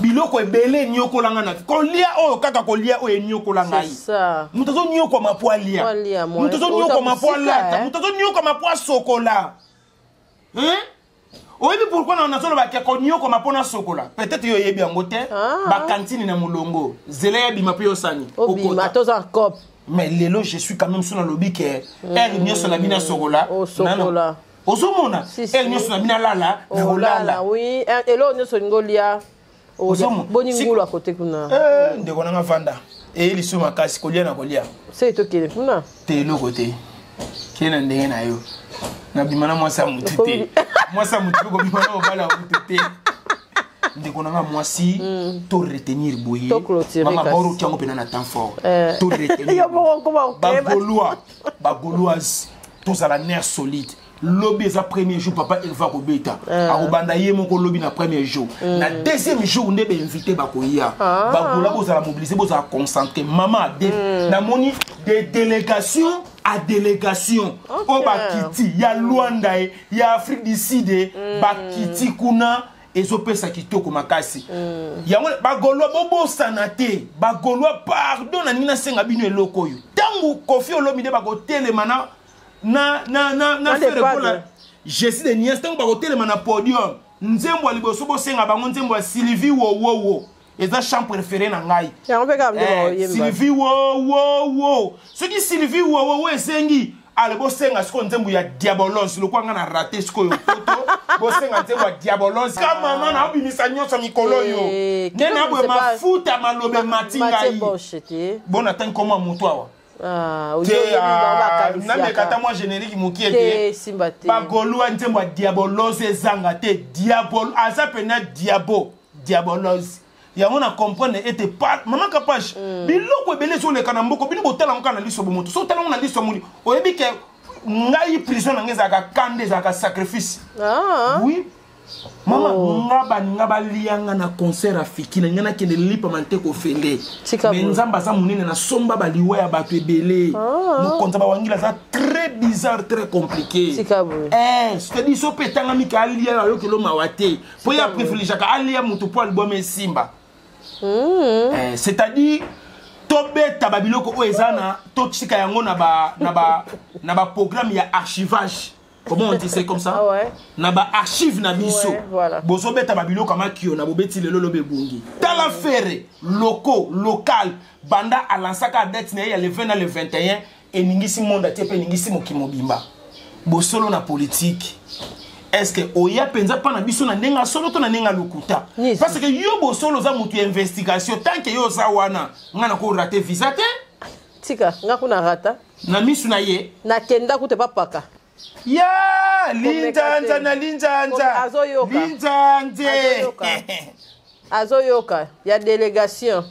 biloko ebele enyokola nga na kolia oyo kaka kolia oyo enyokola ngai. C'est ça. Moto azonyokwama po Po alia, alia, moi. moto azonyokwama po Outa mosika, alata, eh. moto azonyokwama po asokola. Hein? Oyebi pourquoi na nazolobaka konyokoma mpo nasokola? Peut-être yo oyebi yango te. Ah. Bakantine na molongo zela ya bima mpe yosani Obima toza en cop. Mais lelo je suis quand même so nalobi ke heure nyonso na bino asokola. Osokola. Nano. Ozomona Si, si. heure nyonso na bino alala na Olala, kolala. oui. Eh, eloko nyonso olingi olia. Olia. Ozomona. Boni ngulu akote kuna. Eh, ndeko nanga vanda eye liso makasi kolia na kolia. Seki tokende kuna. Te, eloko te, ke na ndenge na yo nabima na mwasi ya motu te, mwasi ya motu mpe kobima na mobali ya motu te. Ndeko nanga mwasi, to retenir boye. To clôturer Mama kasi. baoroki yango mpena na temps fort. Eh. To retenir. Yo moko okoma okeba. Bagaulois, bagauloise, tozala nerf solide. Lobi eza premier jour papa Eva kobeta, akobanda ye moko lobi na premier jour. Na deuxième jour nde bainvité bakoya. Bagola bozala mobilise, bozala concentré. Mama de namoni de délégation à délégation oyo bakiti ya Lwanda ye ya Afrique du Sud ye, bakiti kuna ezopesa kitoko makasi yango. Bagaulois bobosana te, bagaulois pardon, nalingi nasenga bino eloko oyo. Ntango Kofi Olomide bakotelema na Na Ferre le Gola, padre. Jésus de Nies, ntango bakotelema na podium, nzembo ya liboso bosenga bango nzembo ya Sylvie Wowowo, eza chant préféré na ngai. Yango mpe kaka nde Eh, bakoyemba. Sylvie Wowowo, soki Sylvie Wowowo esengi ale bosenga sikoyo nzembo ya Diabolos lokwa nga na rate sikoyo poto bosenga nzembo ya Diabolos ka mama naobimisa nyonso mikolo oyo. Eh, Nde naboye c'est pas- mafuta malobe mati Mathieu ngai. Boche te. Bon natangi koma motu awa Ah, oyo te. oyebi bango Nameka bakalifiaka. ata mwa générique mokie Te te. simba te. Bagaulois, nzembo ya Diabolos ezanga te. Diabol aza pena diabo diabolos yango na comprendre ete mama Kapage biloko ebele ezoleka na mboka bino botala yango kaka na liso bomoto. So otala yango na liso moni oyebi ke ngai prison na ngai ezalaka kanda, ezalaka sacrifice. Ah. Oui mama, nga baninga balianga na concert afiki na ngai nakende lipama nte kofende. Tika Me boye. Nzambe aza monene, nasomba baliwa ya bato ebele. Mokonzi ya bawangila aza très bizarre, très compliqué. Tika boye. Eh, c'est-à-dire so mpe etangami ke alia ayokelo mawa te mpo ye aprivilégiaka alia motu mpo album esimba. Eh, c'est-à-dire tobeta babiloko oyo eza na totika yango na baprogramme ya archivage, comment on dit, c'est comme ça? Ah ouais. Na baarchive na biso. Ouais, voilà. Bozobeta babiloko ya makio na bobeti lelo lobi ebongi. Tala Fere loko local banda alansaka date na ye ya le 20 na le 21 eningisi monde atie mpe eningisi mokili mobimba. Bosolo na politike, est ce que oya mpenza mpa na biso na ndenge ya solo to na ndenge ya lokuta? Nisi. Parce que yo bosolo oza motu ya investigation, tant que yo oza wana ngai nakorate visa te. Tika nga kuna rata. Na misu na ye. Nakenda kuta papaka. Ya linzanza na linzanza. Azoyoka. Linzanze. Azoyoka. Azoyoka ya délégation.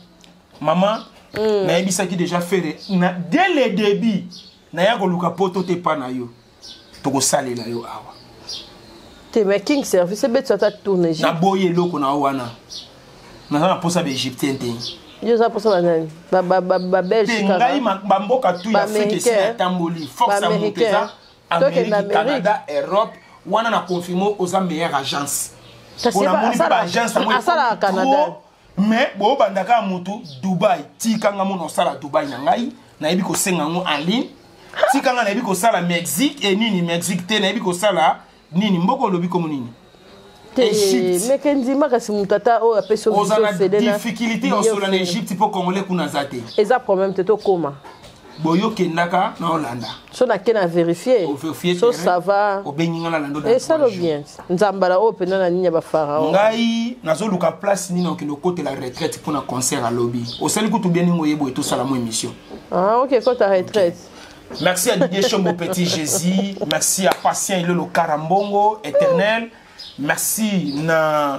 Mama, nayebisaki déjà Ferre na dès le début naya koluka poto te pa na yo. Tokosalela yo awa. Te mais King Service ebeti ata tourne. Naboyi eloko na yo wana. Naza na posa ba égyptien te. Yo oza mposa banani? Babelge? Te, ngai bamboka tu ya Afrique esi natamboli. Force ya moto eza Amérique, Canada, Europe. Wana na confirme oza meilleure agence. Kasi Mpo namoni mpe baagence yango asalaka ekomi Canada. trop, mais boobandaka ya motu Dubai. Tikanga mona osala Dubai na ngai, nayebi kosenga yango en ligne. Tikanga nayebi kosala Mexique e nini Mexique te, nayebi kosala nini mboka olobi komo nini. Te. Egypte. Meke ndima kasi moto ata oyo apesi yo Oza na viso ofele na difficulté billet osola na ofele. Egypte mpo congolais kuna aza te. Eza problème te, tokóma. Boyokendaka na Olanda. So nake na vérifie. Ovérifie so terrain. ça va. Obengi nga na lando dans esalo 3 jours. bien nzambala oyo mpenza na nini ya bafarao. Ngai nazoluka place nini okende okotela retraite mpona concert alobi osali kutu bien ningo oyeba oye tosala mo émission. Ah, ok, kota retraite. Merci à Didier Chombo Petit Jésus, merci à Patient Ilolo Karambongo éternel, merci na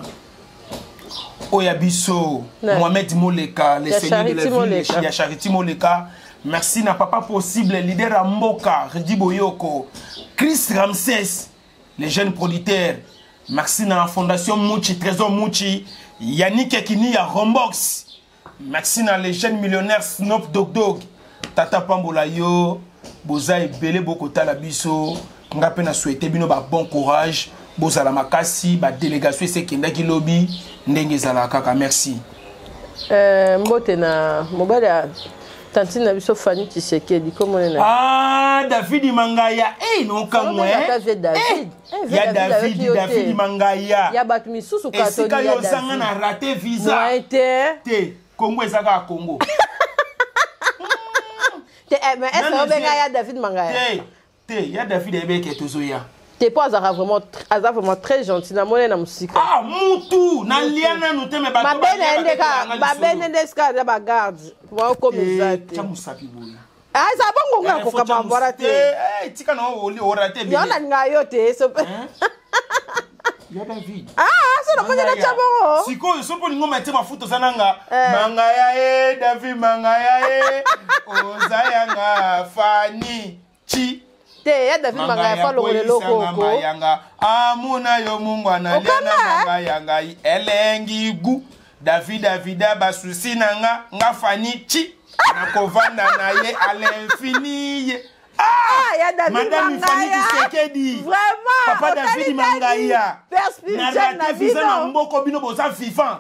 Oyabiso Ouais. Mohamed Moleka le Ya seigneur de la Charity ville Moleka. ya Charity Moleka, merci na Papa Possible leader à Mboka Redi Boyoko, Chris Ramsès les jeunes producteurs, merci na Fondation Mouchi Trésor Mouchi, Yannick Ekini ya Rombox, merci na les jeunes millionnaires Snop Dog Dog. Tata pambola yo. Boza ebele bokotala biso. Nga mpe na souhaite bino ba bon courage, bozala makasi. Badélégation esi ekendaki lobi ndenge ezalaka kaka. Merci. Mbote na mobali ya tantine na biso Fani Tshisekedi, komone na Ah, David Mangaya e nokamwe. Ata vie David. Eh, vie Ya David David ayoki yo te. David Mangaya Ya bato misusu. Esika Katoli yo ya ozanga na David rate visa. Moyen te. Te, Congo eza kaka Congo. Te, mais est ce Nani obenga ezi- ya David Mangaya? Te te, ya David ayebeke tozoya. Te, mpo azalaka vraiment aza vraiment très gentil, namoni ye na mosika. Ah, mutu nalia nanu te me bato Mabe na ye nde balia kaka mabe nde nde esika aza bagarde okoma eza te. Tya mosapi boye. Ah, eza bongo nga kokama mbwara te. Tika na orate. Yo nalinga yo te Ya David. Ah, so namoni natya bongo. Sikoyo so mpo lingo matie mafuta oza nanga. Eh. Mangaya e David Mangaya e oza yanga Fani Chi. Te, ya David Mangaya fa longola eloko oko. Mayanga amuna yo mungwana Okanga, liana mangaya ngai elengi gu David Davida basusi na nga nga Fani Chi nakovanda na ye à l'infini ye. Ah, ya David Madame Fani Mangaya. Tshisekedi. Vraiment, Papa otali David tali. Mangaya. Père spirituel na Narate visa na bino. mboko bino boza vivant.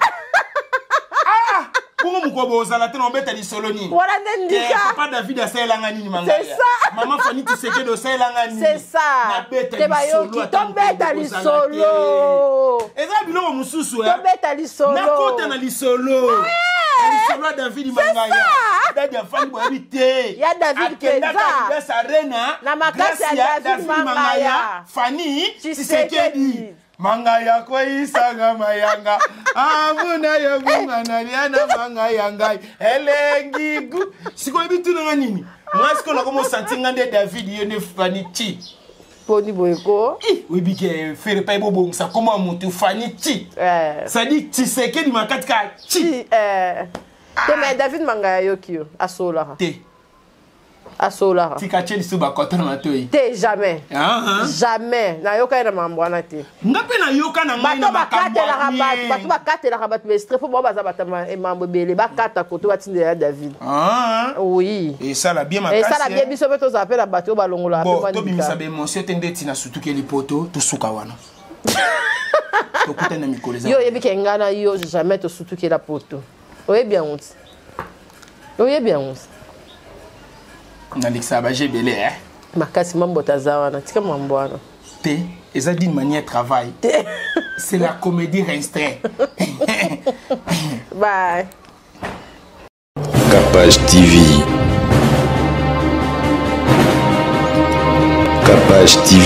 Ah! Bongo mokolo bozala te na obeta lisolo nini? Wana nde Eh, ndika. Papa David asalelanga nini Mangaya? C'est ça. Mama Fani Tshisekedi osalelanga nini? C'est ça. Nabeta Te bayoki, lisolo ata tobeta mokolo bozala lisolo. te. Eza biloko mosusu eh. Tobeta lisolo. Nakota na lisolo. Na lisolo ya David Mangaya. Ça. Dadi afandi boyebi te. Ya David Akendaka Penza. Adidas Arena. Na makasi grâce ya David Mangaya. Fani Tshisekedi. Tshisekedi. Mangaya kweyisanga mayanga amuna yo bunga naliana mangaya ngai elengi gu. Sikoyo yebi tunanga nini nga sikoyo nakomosanti nga nde David yo nde Fani Chi. Poni boye ko. Oyebi ke Fere pai bobongisa kombo ya motu Fani Chi. Eh. C'est-à-dire Tshisekedi makati kaka Chi. Ti, eh. Te, mais David Mangaya yoki yo asolaka. Te. Asolaka. Tika tie lisusu bakoto na matoi. Te, jamais. Ah, ah. Jamais nayoka ye na makambo wana te. Nga mpe nayoka na ngai Bato na makambo ya bakatelaka bato, bien. bato bakatelaka bato baestre mpo bao baza bato ya mambo ebele bakata koto batindela ya David. Ah, Oui. esala bien makasi. Esala bien. Eh. Biso mpe tozala mpe na bato oyo balongolaka mpe Bon, mwa tobimisa ndika. baémotion te ndeti na sutukeli poto tosuka wana tokutani na mikolo eza. Yo oyebi ke ngai na yo jamais tosutukela poto, oyebi yango ti, oyebi yango ti. Nalekisaka baje ebele eh. Makasi mamboto aza wana, tika mambo wana. Te, eza d'une manière travail. Te. C'est la comédie restreinte. Bye. Capage TV. Capage TV.